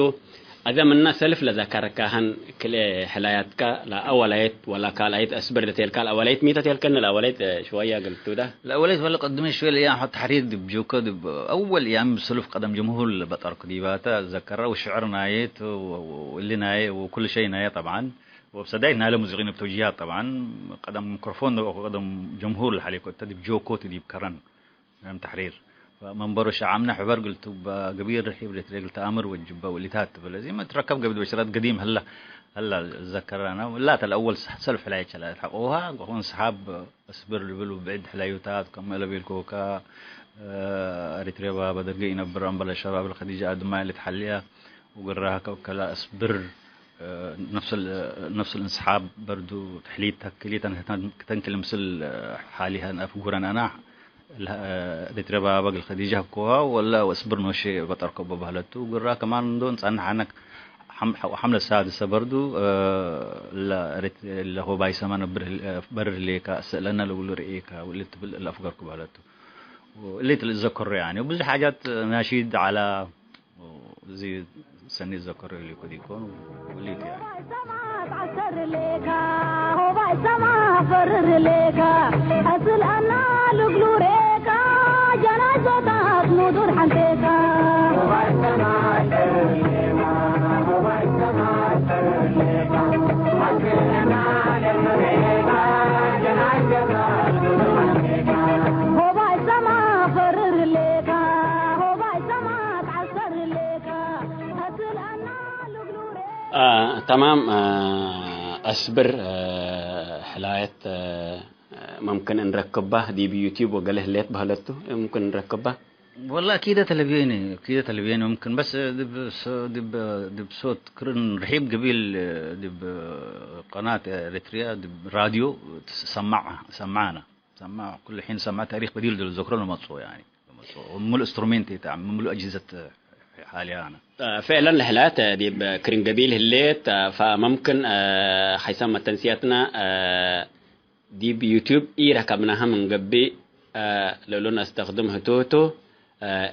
አዜ ምነ ሰልፍ ለዘከርካህን ክልኤ ሕላያትካ ለአወላይት ወለ ካልአይት አስብር ለቴልካ ለአወላይት ሚተ ቴልከኒ ለአወላይት፣ አ፣ ሽወያ እግል ትውዳ። ለአወላይት ወለ ቀድመ ሽወየ ለያም ሐት ተሕሪር ዲብ ጆከ ዲብ አወል ያም ሰልፍ ቀደም ጀምሁር ለበጠርኩ ዲባተ ዘከረ ወሽዕር ናየት ወ-፣ ወ-፣ ወእሊ ናየ ወኩል ሸይ ናየ ጠብዓን። ወብሰዳይት ናይለ ሙዚቂን እብ ተውጂሃት ጠብዓን፣ ቀደም ሚክሮፎን ወቀደም ጀምሁር ለሐሌኮ እተ ዲብ ጆኮ ቱ ዲብ ከረን፣ ከም ተሕሪር። መንበሩ ሸዓምነ ሕበር እግል ቱ እበ ገቢር ርሒብ ለትሬ እግል ተአምር ወጅበ ወእሊታት ትብል። እዚ መትረከብ ገብእ በሽራት ገዲም ህለ፣ ህለ እዘከረ አነ። እላተ ለአወል ሰልፍ ሕላየት ሸላለት ሐቆሃ፣ ወኮን ሰሓብ አስብር ልብል ወብዕድ ሕላዩታት፣ ከም እለ ቤልኮከ፣ ኤሪትርያ በደርገ ኢነብር፣ አምበለ ሸባብ ለከዲጀ አድማይ ልትሐልየ፣ ወግራሃ ከእከለ አስብር፣ ነፍስ ል-፣ ነፍስ ልእንስሓብ በርዱ ተሕሊት ተክሊተን ተንክል ምስል ሓሊሀን አፍጉረን አና፣ ኤሪትርያ በበግ ለከዲጀ ሀብኮሃ ወለ ወአስብር ኖሼ በጠርኮ በበህለቱ፣ ግራ ከማን እንዶ እንጸንሕ አነ ሐም-፣ ሐምለ ሳድሰ በርዱ፣ ለኤሪት-፣ ለሆባይ ሰመን ብር-፣ በርር ሌካ፣ ሰእለነ ለእሉ ርኤካ፣ ወእሊ ትብል ለአፍገርኩ በህለቱ። ወእሊ ትልዘከሮ ያኒ፣ ብዙሕ ሓጃት ናሺድ ዐላ፣ እዚ ሰኒ ዘከሮ ኢሊኩ ዲኮን ወሊቱ ያኒ። ሆባይ ሰማ ተዐሰር ሌካ፣ ሆባይ ሰማ ፈርር ሌካ፣ አስል አና ልግሉ ሬካ፣ ጀናዞታት ሙዱር ሐንቴካ። ሆባይ ሰማ ተዐሰር ሌካ፣ ሆባይ ሰማ ፈርር ሌካ፣ አስል አና ልግሉ ሬካ፣ ጀናዞታት ሙዱር ሐንቴካ። ሆባይ ሰማ ፈርር ሌካ፣ ሆባይ ሰማ ተዐሰር ሌካ። አ፣ ተማም፣ አ፣ አስብር፣ አ፣ ሕላየት፣ አ፣ መምክን እንረክባ ዲብ ዩቲዩብ ወገሌ ህሌት በህለቱ፣ መምክን እንረክባ። ወላ ኪደ ተለብየኒ፣ ኪደ ተለብየኒ መምክን፣ በስ ዲብ ሶ-፣ ዲብ፣ ዲብ ሶት ክርን ርሒብ ገቢል፣ ዲብ ቀናት ኤሪትርያ፣ ዲብ ራድዮ ሰማዕ፣ ሰማዕና። ሰማዕ፣ ኩሉ ሒን ሰማዕ፣ ታሪክ በዲር ለዘክሮ ለመጽኦ፣ ያኒ፣ ለመጽኦ። ሙሉ ኢንስትሩሜንት ይትዐ፣ ሙሉ አጅህዘት ሓልያ አነ። ፈዕለን ለህላት ዲብ ክርን ገቢል ህሌት፣ ፈመምክን፣ ሐይሰ መተንስያትና፣ ዲብ ዩቲዩብ ኢረከብናሀ ምን ገብእ፣ ለእሉ ነስተክድም ህቱ ህቱ፣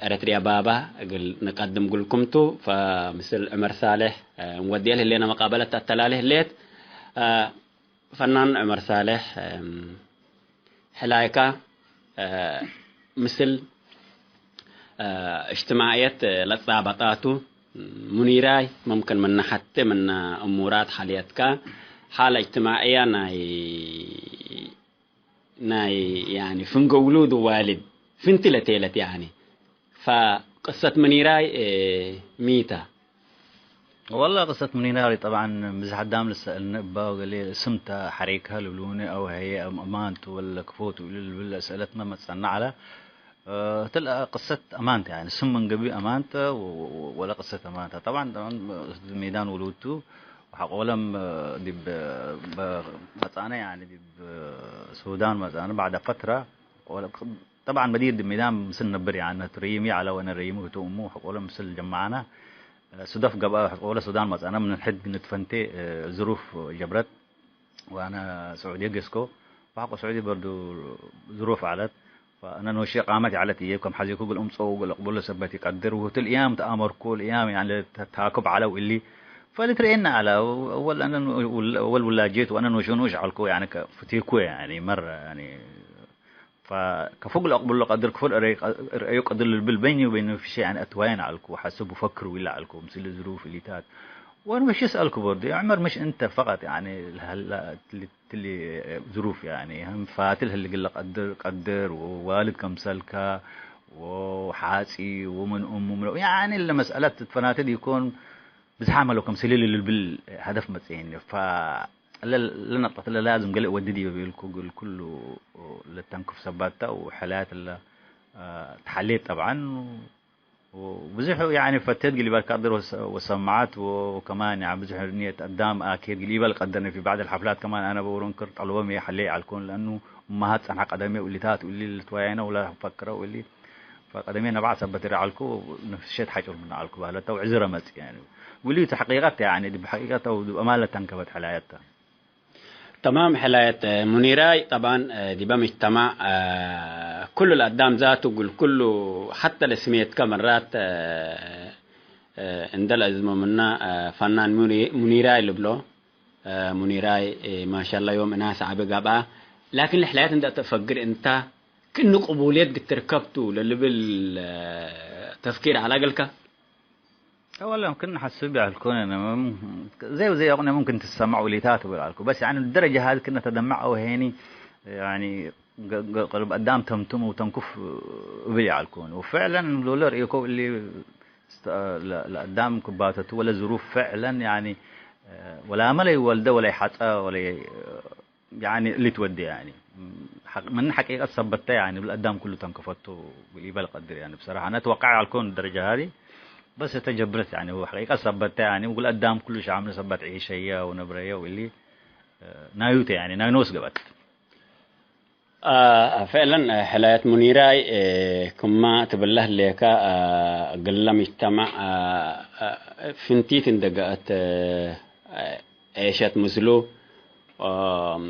ኤረትርያ ባባ እግል ንቀድም ግልኩም ቱ፣ ፈምስል ዑመር ሳልሕ፣ እንወድየ ለህሌነ መቃበለት አተላሌ ህሌት፣ ፈናን ዑመር ሳልሕ፣ እም፣ ሕላይካ፣ እ፣ ምስል፣ እ፣ እጅትማዕየት ለጻበጣቱ፣ ሙኒራይ፣ መምክን ምነ ሐቴ ምነ እሙራት ሐልየትካ፣ ሓለ እጅትማዕያ ናይ፣ ናይ፣ ያኒ፣ ፍንገ ውሉድ ዋልድ ፍንቲ ለቴለት፣ ያኒ፣ ፈቅሰት ምኒራይ፣ እ፣ ሚተ። ወላ ቅሰት ምኒራይ ጠብዓን ብዝሕ አዳም ልሰአልኒ እባ ወገሌ ስምተ ሐሬከ ልብሉኒ አው ሀዬ አም-፣ አማንቱ ወለ ክፎቱ እሉ ልብል አስእለትመ መጸና ዐለ። እ፣ እትለ ቅሰት አማንተ፣ ያኒ ስም ምን ገቢል አማንተ ወ-፣ ወ-፣ ወለ ቅሰት አማንተ። ጠብዓን፣ ጠብዓን ሜዳን ውሉድቱ ወሐቆለም ዲብ በ-፣ መጻነ፣ ያኒ ዲብ ሱዳን መጻነ። ባዕደ ፈትረ ወለ ጠብዓን በዲር ዲብ ሜዳን ምስል ነብር፣ ያኒ፣ ቱ ረዪም ይዐለ ወአነ ረዪሙ ህቱ እሙ፣ ሐቆለ ምስል ጀመዐነ። ሱደፍ ገብአ፣ ወለ ሱዳን መጽአነ፣ ምን ሕድ ንትፈንቴ፣ እ፣ ዝሩፍ ጀብረት፣ ወአነ ስዑድየ ጌስኮ፣ ወሐቆ ስዑድየ በርዱ ዝሩፍ ዐለት፣ ፈአነ ኖሼ ቃመት ይዐለት እዬ፣ ከም ሐዜኩ እግል እምጽኦ እግል እቅብሎ ሰበት ኢቀድር፣ ወህቱ ልእያም ተአመርኩ፣ ልእያም ያኒ ተ-፣ ተአኩብ ዐለው እሊ፣ ፈልትርኤነ ዐለ፣ አወል አነ ኑ-፣ አወል ውላጄት ወአነ ኖሼ ኑሽ ዐልኩ፣ ያኒ ከ-፣ ፍቴኩ ያኒ መረ ያኒ ፈከፎ እግል አቅብሎ ቀድር፣ ክፎ እርአዩ ቀድር ልብል በይኒ ወበይኑ ፊ ሸይ፣ ያኒ፣ አትዋየን ዐልኩ፣ ሐስብ ወፈክር ዊላ ዐልኩ፣ ምስል ዝሩፍ እሊታት። ወአነ ምሽ እስአልኩ በርዱ፣ ያ ዑመር፣ ምሽ እንተ ፈቀጥ፣ ያኒ፣ ለሀላ እትሊ፣ እትሊ ዝሩፍ፣ ያኒ፣ ህም ፋትል ህል እግል ቀድር፣ ቀድር፣ ወዋልድ ከምሰልከ፣ ወሓጺ፣ ወምን እሙ ምለው፣ ያኒ፣ ለመስአለት ትትፈናተ ዲኮን፣ ብዝሓም ሀለው፣ ከምሰል ልብል ሀደፍ መጽአኒ። ፈ-፣ ለ-፣ ለነቅጠት ለላዝም ገሌ ወድድ ይቤልኩ፣ እግል ኩሉ ለተንክፍ ሰባትታ ወሐላያት እለ፣ አ፣ ተሐሌት ጠብዓን። ወብዙሕ ያኒ ፈቴት እግል ኢበል ቀድር ወሰ-፣ ወሰማዓት ወከማን ያ ብዙሕ ንየት አዳም አኬት እግል ኢበል ቀደርኒ። ፊ ባዕድ አልሐፍላት ከማን አነ በውሮ እንክር ጠልቦም ሐሌ ዐልኮን፣ ለአኑ እማሃት ጸንሐ ቀደሜ ወእሊታት ወእሊ ልትወያየነ ወለፈክረ ወእሊ ፈቀደሜ ነብዐ ሰበት ርዐልኩ፣ ንፍሸት ሐጩር ምነ ዐልኩ በህለተ ወዕዝረ መጽእ። ያኒ፣ ወሊቱ ሐቂቀት፣ ያኒ፣ ዲብ ሐቂቀት አው ዲብ አማን ለተንከበት ሐላየት ተ። ተማም ሐላየት፣ ሙኒራይ፣ ጠብዓን፣ ዲበ ምጅተማዕ፣ ኩሉ ለአዳም ዛቱ እግል ኩሉ፣ ሐተ ለስሜትከ መራት፣ እንደ ለአዝሞ ምና፣ ፈናን ሙኒ-፣ ሙኒራይ ልብሎ። ሙኒራይ፣ ማሻአላህ ዮም እናስ ዐቢ ገብአ። ላኪን ለሐላየት እንደ ተፈግር እንተ ክእኑ ቅቡልየት ግትር ከብቱ ለልብል ተፍኪር ዐለ እግልከ? ወለ ክን ሐስብ ያልኩን፣ ዘይ ወዘይ አቁነ ሙምክን ትሰመዕ ውሊታት እብል አልኩ። በስ ያኒ ደረጀ ሀዚ ክነ ተደመዕ አው ሄኒ ያኒ ገ-፣ ገ-፣ ቅልብ አዳም ተምትም ወተንኩፍ እብል አልኩን። ወፍዕለን ሎለ ርእኮ እሊ ስተ-፣ ለ-፣ ለአዳም ክባተቱ ወለ ዝሩፍ ፍዕለን ያኒ ወላመ ለይወልደ ወለይሐጸ ወለይ ያኒ እሊ ትወዴ ያኒ ሐቅ-፣ ምን ሐቂቀት ሰበተ ያኒ እብል አዳም ኩሉ ተንከፈቱ እብል ኢበል ቀድር ያኒ ብሰራሐ። አነ እትወቀዕ አልኮን ደረጃ ሀዚ በስ እተ ጀብረት ያኒ ሐቂቀት ሰበተ ያኒ እግል አዳም ኩሉ ሻምነ ሰበት ዒሸየ ወነብረየ ወእሊ ናዩተ ያኒ ናይ ኖስ ገበት። አ፣ ፍዕለን፣ አ፣ ሕላየት ሙኒራይ፣ እ፣ ክማ ትብለህ ሌከ፣ አ፣ ግለ ምጅተማዕ፣ አ፣ አ፣ ፍንቲት እንደ ገአት፣ አ፣ ዔሸት ምስሉ፣ አም፣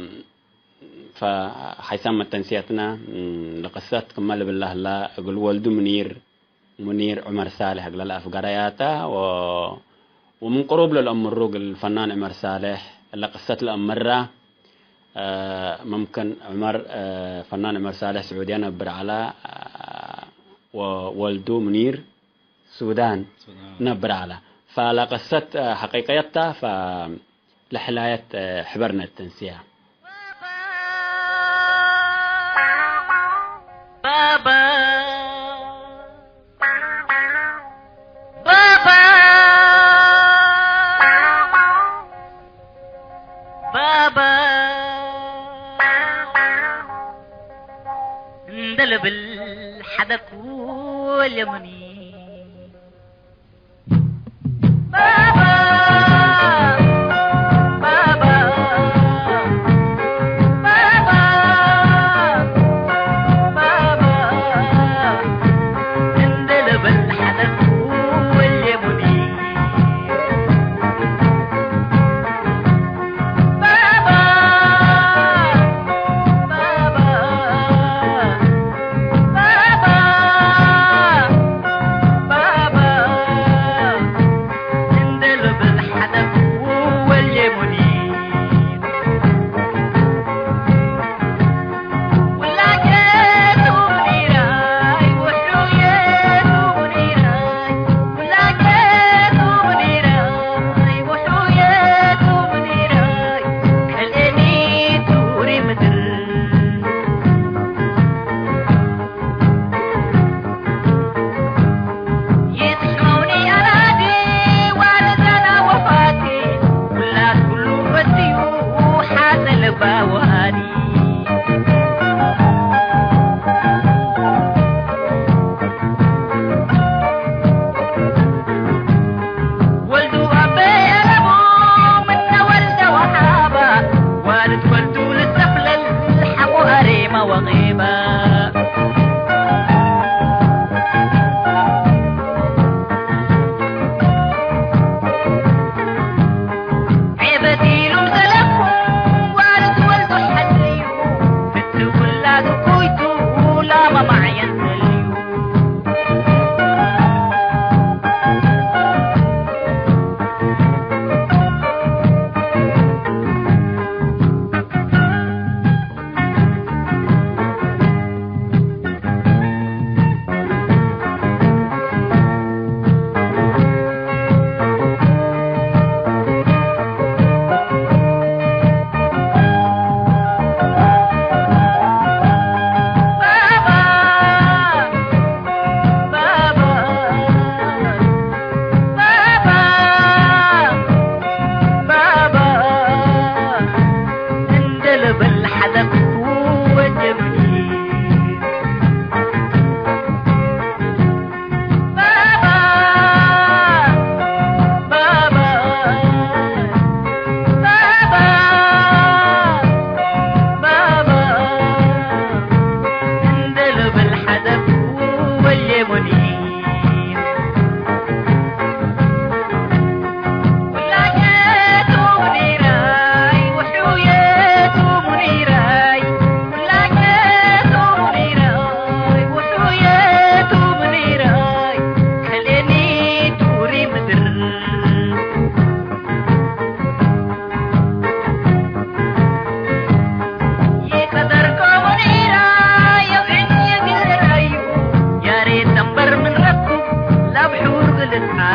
ፈሐይሳም መተንስየትነ፣ እም፣ ለቅሰት ክመ ልብለህ ላ እግል ወልዱ ሙኒር፣ ሙኒር ዑመር ሳልሕ እግለ ለአፍገረያተ ወ-፣ ወምን ቅሩብ ለለአምሩ እግል ፈናን ዑመር ሳልሕ እለ ቅሰት ለአምራ። አ፣ መምክን ዑመር፣ አ፣ ፈናን ዑመር ሳልሕ ስዑድየ ነብር ዐለ፣ አ፣ ወወልዱ ሙኒር ሱዳን ሱዳን። ነብር ዐለ። ፈለቅሰት፣ አ፣ ሐቂቀየት ተ፣ ፈ-፣ ለሕላየት፣ እ፣ ሕበርነ ተንስያ። ባባ፣ ባባ፣ ባባ፣ እንደ ልብል ሐደኩ ወልየሙኒ።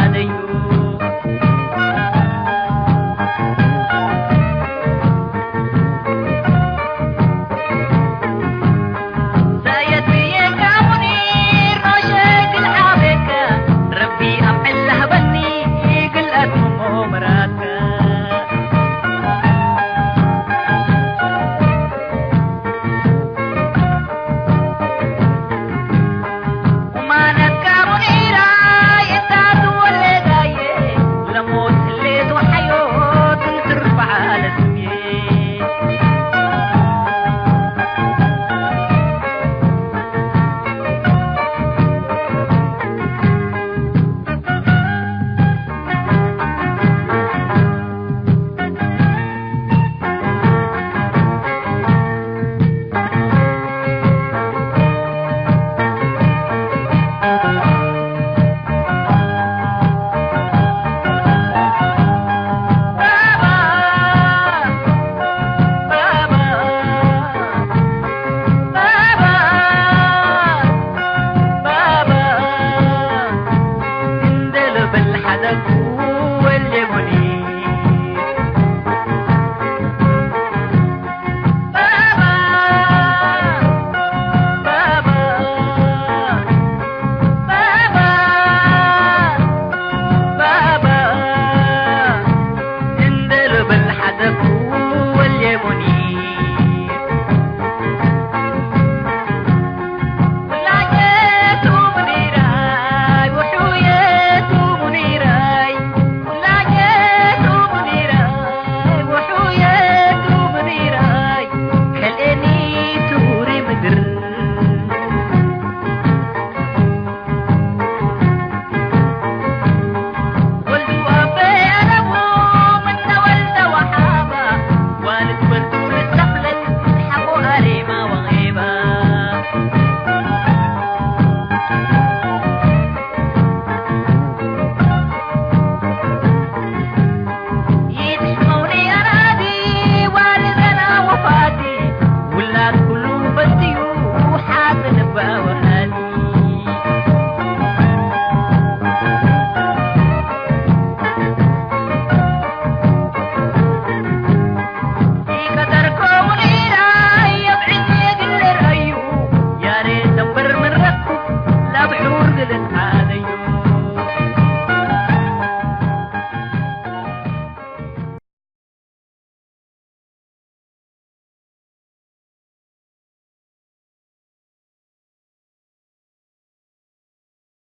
አደዩ። ሰእየት ብዬካ ሙኒር ኖሸ እግል ዐቤከ፣ ረቢ አምዕል ለሀበኒ እግል አትምሞ መራድከ። ወማነትካ ሙኒራይ እንታ ትወለዳዬ፣ ለሞት ህሌት ወሐዮት ትርፈዓ ለስሜ።